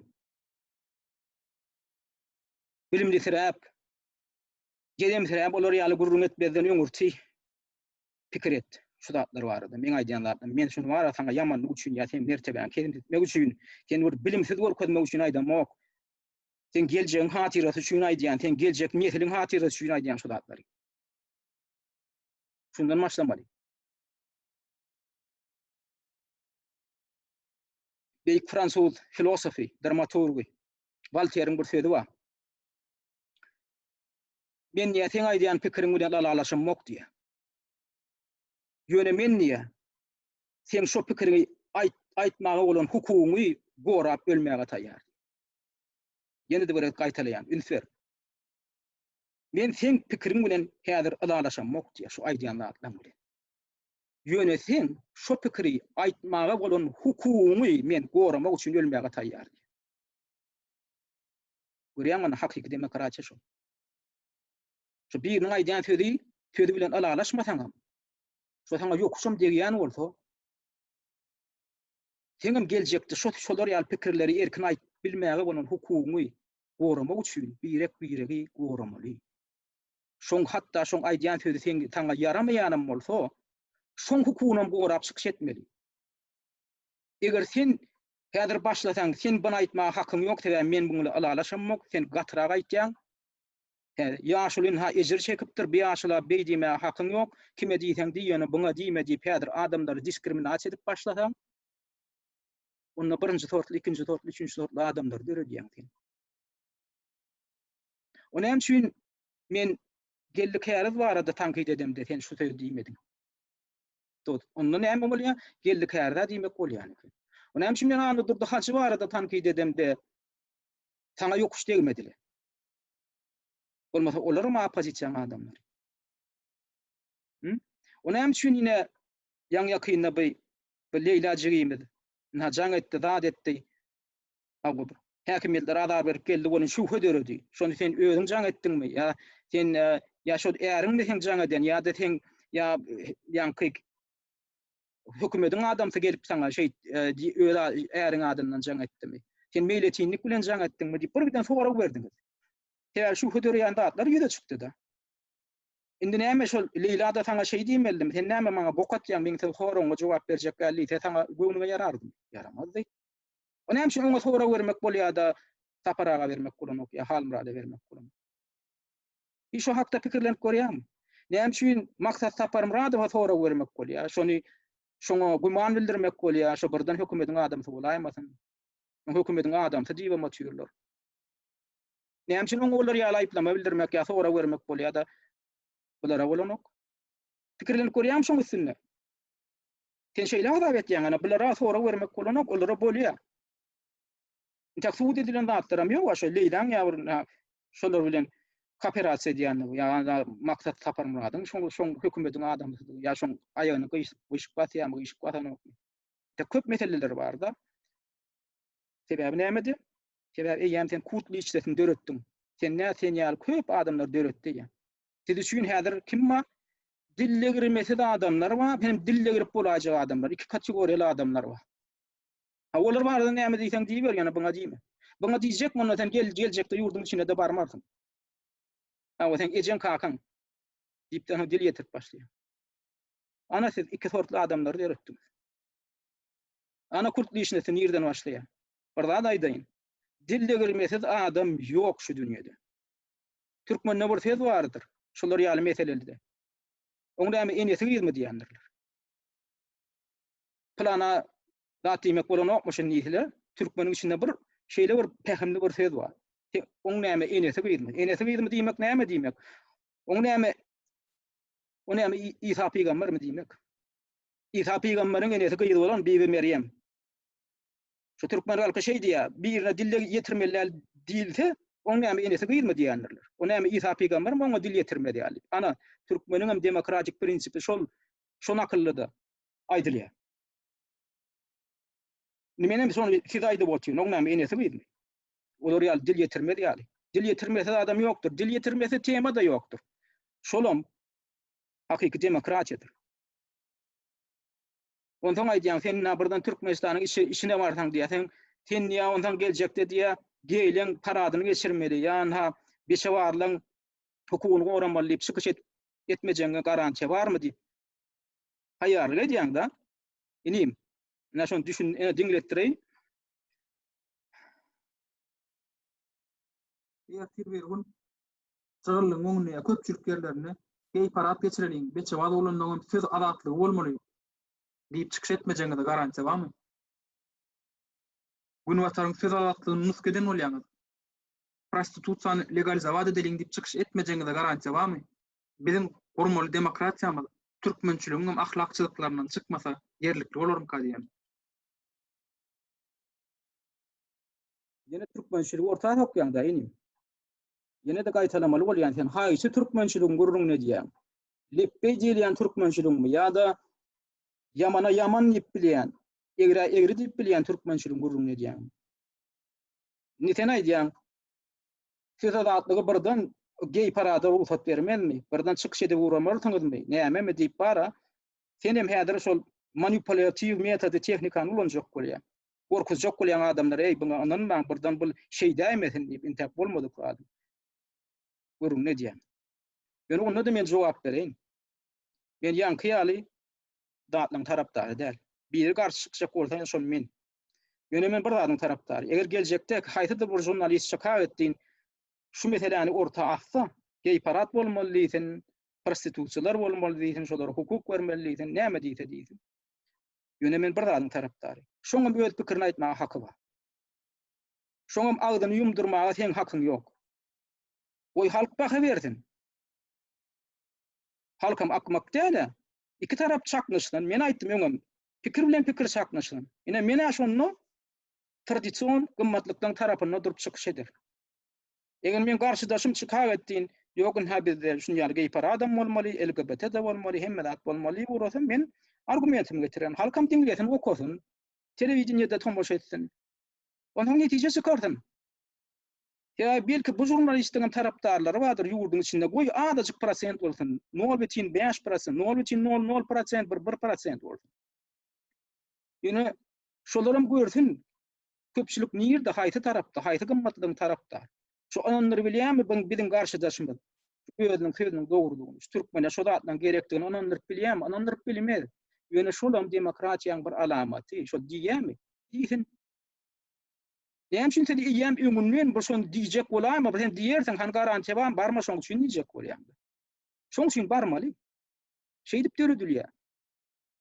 Bilimlisiräp, gedemsiräp olar ýaly gürrüň etmezden öňürti pikir et şu zatlar barada. Meň aýdýan zatlarym, men şuny bara saňa ýamanlyk üçin ýa seň mertebäňi kemsitmek üçin, seni bir bilimsiz görkezmek üçin aýdamok. Seň geljegiň hatyrasy üçin aýdýan, seň geljek nesliň hatyrasy üçin aýdýan şu zatlary. Şundan başlamaly. Beýik fransuz filosofy, dramaturgy Wolteriň bir sözi bar. Men diýýär, seň aýdýan pikiriň bilen ylalaşamok diýýär. Ýöne men diýýär, seň şo pikiriňi aýt, aýtmaga bolan hukugyňy gorap ölmäge taýýar. Ýene-de bir gezek gaýtalaýan, üns ber. Men seň pikiriň bilen häzir ylalaşamok diýýär, şu aýdýan zatlaň bilen. Ýöne seň şo pikiri aýtmaga bolan hukugyňy men goramak üçin ölmäge taýýar diýýär. Görýäňmi, ana hakyky demokratiýa şo. Şu biriniň aýdýan sözi, sözi bilen ylalaşmasaňam, şo saňa ýokuşam degýän bolsa, seňem geljekde şo şolar ýaly pikirleri erkin aýdyp bilmäge bolan hukugyňy goramak üçin birek-biregi goramaly. Şoň hatda şoň aýdýan sözi seň saňa ýaramaýanam bolsa, şoň hukugynam gorap çykyş etmeli. Eger sen häzir başlasaň, sen buny aýtmaga hakyň ýok, sebäbi men buň bilen ylalaşamok, sen gatyrak aýtýaň. Hä, ýaşuly ynha ejir çekipdir, bu ýaşula beý diýmäge hakyň ýok, kime diýseň diý, ýöne buňa diýme diýip häzir adamlary diskriminasiýa edip başlasaň, onda birinji sortly, ikinji sortly, üçünji sortly adamlary döredýäň sen. O näme üçin men Geldi Käriz barada tankyt edemde sen şu sözi diýmediň? Dost, onda näme bolýar? Geldi Kärizä diýmek bolýan eken. O näme üçin men Annadurdy Hajy barada tankyt edemde saňa ýokuş degmediler? Bolmasa olaram oppozisiýanyň adamlary. Hı? O näme üçin ine ýaňy ýakynda bu bu Leýla jigimiz ynha jaň etdi, zat etdi. Hawa, häkimiýetler azar berip geldi welin şübhe döredi. Şony sen özüň jaň etdiňmi ýa sen e, ýa şol äriňmi seň jaň eden ýa-da seň ýa ýaňky hökümediň adamsy gelip saňa şeý e, öz äriň adyndan jaň etdimi? Sen meýletinlik bilen jaň etdiňmi diýip bir giden sorag berdiňiz. Sebäbi şübhe döreýän zatlar ýüze çykdy-da. Indi näme şol Leýla-da saňa şeý diýmelidimi? Sen näme maňa bok atýaň, meň sen soragyňa jogap berjek däl diýse saňa göwnüňe ýarardymy? Ýaramazdy. O näme üçin oňa sorag bermek bolýar-da, Sapar aga bermek bolanok ýa Halmyrada bermek bolanok? Hiç şo hakda pikirlenip görýäňmi? Näme üçin Maksat Saparmyradowa sorag bermek bolýar? Şony şoňa güman bildirmek bolýar, şo birden hökümediň adamsy bolaýmasyn? Hökümediň adamsy diýibem otyrlar. Näme üçin oňa olar ýaly aýyplama bildirmek ýa sorag bermek bolýar-da, bulara bolanok? Pikirlenip görýäňmi şoň üstünde? Sen şeýle hasap etýäň, ana bulara sorag bermek bolanok, olara bolýar. Intäk subut edilen zatlaram ýok, şo Leýlaň ýa bir şolar bilen kooperasiýa edýänligi, ýa Maksat Saparmyradyň şoň şoň hökümetiň adamsydygy, ýa şoň aýagyny gyşyk gyşyk basýarmy, gyşyk basanokmy? Intäk köp meseleler bar-da. Sebäbi nämede? Sebäbi eýýäm sen kult liçnesini döretdiň. Sen nä sen ýaly köp adamlar döretdi eýýäm. Siz üçin häzir kim bar? Dillegirmesiz adamlar bar, hem dillegrip bolaýjak adamlar. Iki kategoriýaly adamlar bar. Ha olar barada näme diýseň diýiber, ýöne buňa diýme. Buňa diýjek mundan sen gel geljekde ýurduň içine-de barmarsyň. Ha o sen ejeň kakaň diýip de dil ýetirip başlaýar. Ana siz iki sortly adamlary döretdiňiz. Ana kult lişnesi nirden başlaýar? Bir zat aýdaýyn. Dil degirmesiz adam ýok şu dünýede. Türkmende bir söz bardyr. Şular ýaly meselelide. Oň näme enesi gyzmy diýendirler. Plana zat diýmek bolanokmy şuny diýseler, türkmeniň içinde bir şeýle bir pähimli bir söz bar. Oň näme enesi gyzmy? Enesi gyzmy diýmek näme diýmek? Oň näme O näme Isa pygambermi diýmek? Isa pygamberiň enesi gyz bolan Bibi Merýem. Şu türkmen halky şeý diýýär, birine dil ýetirmeli däl diýilse, oň näme enesi gyzmy diýendirler. O näme Isa pygambermi oňa dil ýetirmez ýaly. Ana, türkmeniň hem demokratik prinsipi şol şo nakyllyda aýdylýar. Indi menem şony size aýdyp otyryn. Oň näme enesi gyzmy? Olar ýaly dil ýetirmez ýaly. Dil ýetirmesiz adam ýokdur. Dil ýetirmesiz tema-da ýokdur. Şolam hakyky demokratiýadyr. Onsoň aýdýaň, sen ina birden Türkmenistanyň içi, içine barsaň diýýär, sen, sen diýýär, onsoň geljekde diýýär, geýleň paradyny geçirmeli, ýa ynha beçebarlaň hukugyny goramaly diýip çykyş edip etmejegiňe garantiýa barmy diýip haýýarlyk edýäň-da. Inim, ine şony düşün, ine diňletdireýin. Ertir bir gün jygyllygyň öňünde ýa köpçülik ýerlerinde geý parad geçireliň, beçebaz oglanlaryňam söz azatlygy bolmaly diýip çykyş etmejegiňize garantiýa barmy? Günbataryň söz azatlygyny nusga eden bolýaňyz. Prostitusiýany legalizowat edeliň diýip çykyş etmejegiňize garantiýa barmy? Biziň gurmaly demokratiýamyz türkmençiligiňem ahlak çyzyklaryndan çykmasa ýerlikli bolarmyka diýýän. Ýene türkmençiligi orta sokýaň-da inim. Ýene-de gaýtalamaly bolýan sen haýsy türkmençiligiň gürrüňini edýäň? Lepbeý diýilýän türkmençiligiňmi ýa-da ýamana ýaman diýip bilýän, egrä egri diýip bilýän türkmençiligiň gürrüňini edýäňmi? Indi sen aýdýaň, söz azatlygy birden geý parada rugsat bermezmi, birden çykyş edip ugramarsyňyzmy, nämemi diýip bara, senem häzir şol manipulýatiw metody tehnikany ulanjak bolýaň. Gorkuzjak bolýaň adamlary, eý buňa ynanmaň, birden bul şeýdäýmesin diýip, intäk bolmadyk zady. Gürrüňini edýäň. Ýöne onda-da men jogap bereýin. Men ýaňky ýaly zatlaryň tarapdary däl. Biri garşy çykjak bolsa, şol men. Ýöne men bir zadyň tarapdary. Eger geljekde haýsydyr bir žurnalist Şakaweddin şu meseläni orta atsa, geý-parad bolmaly diýsin, prostitusiýalar bolmaly diýsin, şolara hukuk bermeli diýsin, näme diýse diýsin. Ýöne men bir zadyň tarapdary. Şoňam öz pikirini aýtmaga haky bar. Şoňam agzyny ýumdurmaga seň hakyň ýok. Goý halk baha bersin. Halkam akmak däl-ä. Iki tarap çaknyşsyn, men aýtdym öňem, pikir bilen pikir çaknyşsyn. Ine men-ä şonda tradision gymmatlyklaryň tarapynda durup çykyş ederin. Eger meň garşydaşym çykagetdin, ýok ynha bizde şun ýaly geý paradam bolmaly, LGBT-de bolmaly, hemme zat bolmaly diýip ugrasa, men argumentimi getirerin. Halkam diňlesin, okasyn, telewideniýede tomaşa etsin. Onsoň netije çykarsyn. Sebäbi belki bu žurnalistiň hem tarapdarlary bardyr ýurduň içinde, goý azajyk prosent bolsun, nol bütin bäş prosent, nol bütin nol nol prosent, bir bir prosent bolsun. Ýöne şolaram görsün, köpçülik nirde, haýsy tarapda, haýsy gymmatlygyň tarapdary. Şu ynandyrybilýärmi bu biziň garşydaşymyz özüniň sözüniň dogrudygyny, şu türkmene şo zatlaryň gerekdigini ynandyryp bilýärmi? Ynandyryp bilmez. Ýöne şolam demokratiýaň bir alamaty. Şol diýýärmi? Diýsin. Näme üçin sen eýýäm öňünden bir şony diýjek bolaýma, bir sen diýersiň, hany garantiýa barmy, barma şoň üçin diýjek bolýaň. Şoň üçin barmaly. Şeýdip döredilýär.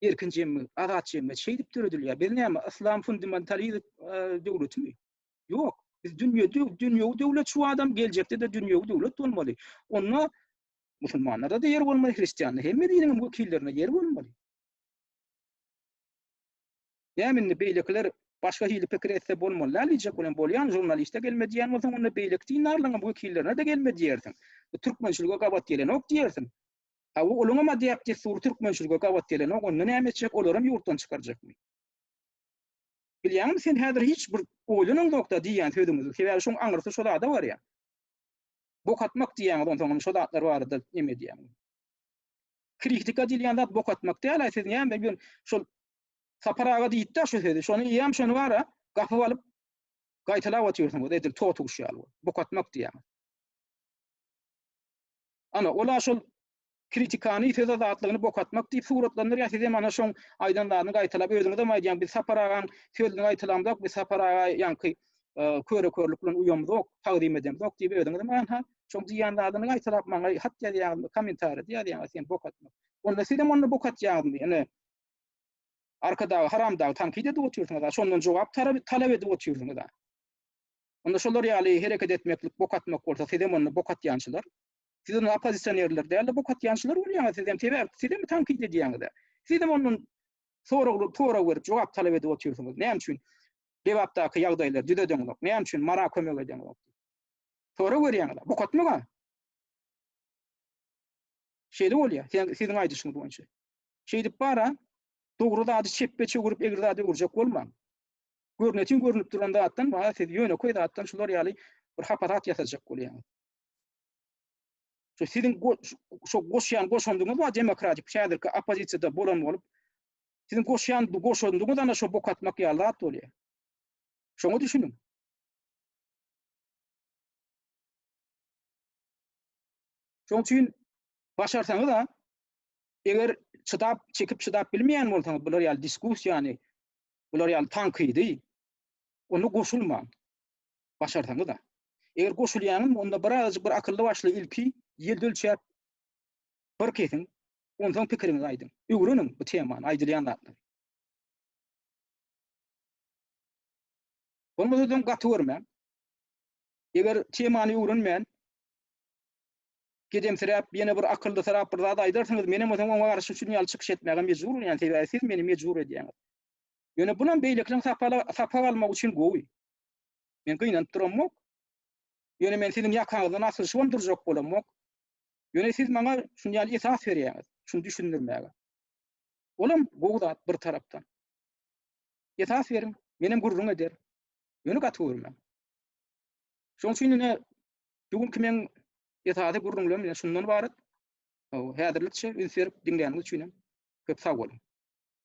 Erkin jemgyýet, azat jemgyýet şeýdip döredilýär. Biz näme, yslam fundamentalizm e, döwletimi? Ýok. Biz dünýede dünýewi döwlet şu adam geljekde-de dünýewi döwlet bolmaly. Onda musulmanlarda-da ýer bolmaly, hristianda hemme diniň wekillerine ýer bolmaly. Näme indi beýlekiler başga hili pikir etse bolmaly däl diýjek bolan bolýan žurnaliste gelme diýen bolsaň onda beýleki dindarlaryň wekillerine-de gelme diýersiň. Bu türkmençilige gabat gelenok diýersiň. Hawa olaňam däp-dessury türkmençilige gabat gelenok onda näme etjek olaram ýurtdan çykarjakmy? Bilýäňmi sen häzir hiç bir oýlanaňzokda diýýän sözüňizi sebäbi şoň aňyrsy şo zada barýar. Bok atmak diýýäňiz onsoňam şo zatlar barada neme diýýäňiz. Kritika diýilýän zat bok atmak däl-ä siz näme ýön şol Sapar aga diýipdi şu sözi. Şony eýýäm şony bara gapyp alyp gaýtalap otyrsyňyz edil totuguş ýaly bolup. Bok atmak diýýäňiz. Ana, ola şol kritikany söz azatlygyny bok atmak diýip suratlandyrýar. Siz hem ana şoň aýdan zadyny gaýtalap özüňizem aýdýaň biz Sapar agaň sözüni gaýtalamzok, biz Sapar aga ýaňky e, köre-körlük bilen uýamzok, tagzym edemzok diýip özüňizem anha şoň diýýän zadyny gaýtalap maňa hat ýazýaňyz, kommentariýada ýazýaňyz sen bok atmak. Onda sizem onda bok atýaňyzmy? Ine Arkadagy haramdagy tankyt edip otyrsyňyz, şondan jogap talap edip otyrsyňyz. Onda şolar ýaly hereket etmeklik bok atmak bolsa sizem onda bok atýançylar. Siz onda oppozisionerler däl-de bok atýançylar bolýaňyz sizem sebäp sizem tankyt edýäňiz. Sizem ondan sorag sorag berip jogap talap edip otyrsyňyz. Näme üçin Lebapdaky ýagdaýlary düzedeňzok? Näme üçin Mara kömek edeňzok? Sorag berýäňiz. Bok atmak-a. Şeýle bolýar, siziň aýdyşyňyz boýunça. Şeýdip bara, dogry zady çepbe çöwrüp, egri zady öwürjek bolmaň. Görnetin görnüp duran zatdan bar, siz ýönekeý zatdan şular ýaly bir hapa zat ýasajak bolýaňyz. Şu siziň şu goşýan goşandyňyz bar demokratik häzirki oppozisiýada bolan bolup, siziň goşýan goşandyňyz ana şo bok atmak ýaly zat bolýar. Şoňa düşüniň. Şoň üçin başarsaňyz-a, eger çydap, çekip çydap bilmeýän bolsaňyz bular ýaly diskussiýany, bular ýaly tankydy, onda goşulmaň. Başarsaňyz-a. Eger goşulýaňyzmy, onda birazajyk bir akylly başly ilki ýelde ölçäp bir kesiň, onsoň pikiriňizi aýdyň. Öwreniň bu temany, aýdylýan zatlary. Bolmasa soň gaty görmäň. Eger temany öwrenmän, gedemsiräp, ýene bir akyllysyrap bir zat aýdarsyňyz, menem bolsam oňa garşy şunuň ýaly çykyş etmäge mejbur bolýan, sebäbi siz meni mejbur edýäňiz. Ýöne bulam beýlekileriň sapak almagy üçin gowy. Men gynanyp duramok. Ýöne men siziň ýakaňyzdan asylyşybam durjak bolamok. Ýöne siz maňa şunuň ýaly esas berýäňiz, şuny düşündirmäge. Olam gowy zat bir tarapdan. Esas beriň, menem gürrüň ederin. Ýöne gaty görmäň. Şonuň üçin ine bu günki meň esasy gürrüňlerim ine şundan ybarat. Häzirlikçe üns berip diňläniňiz üçin hem köp sag boluň.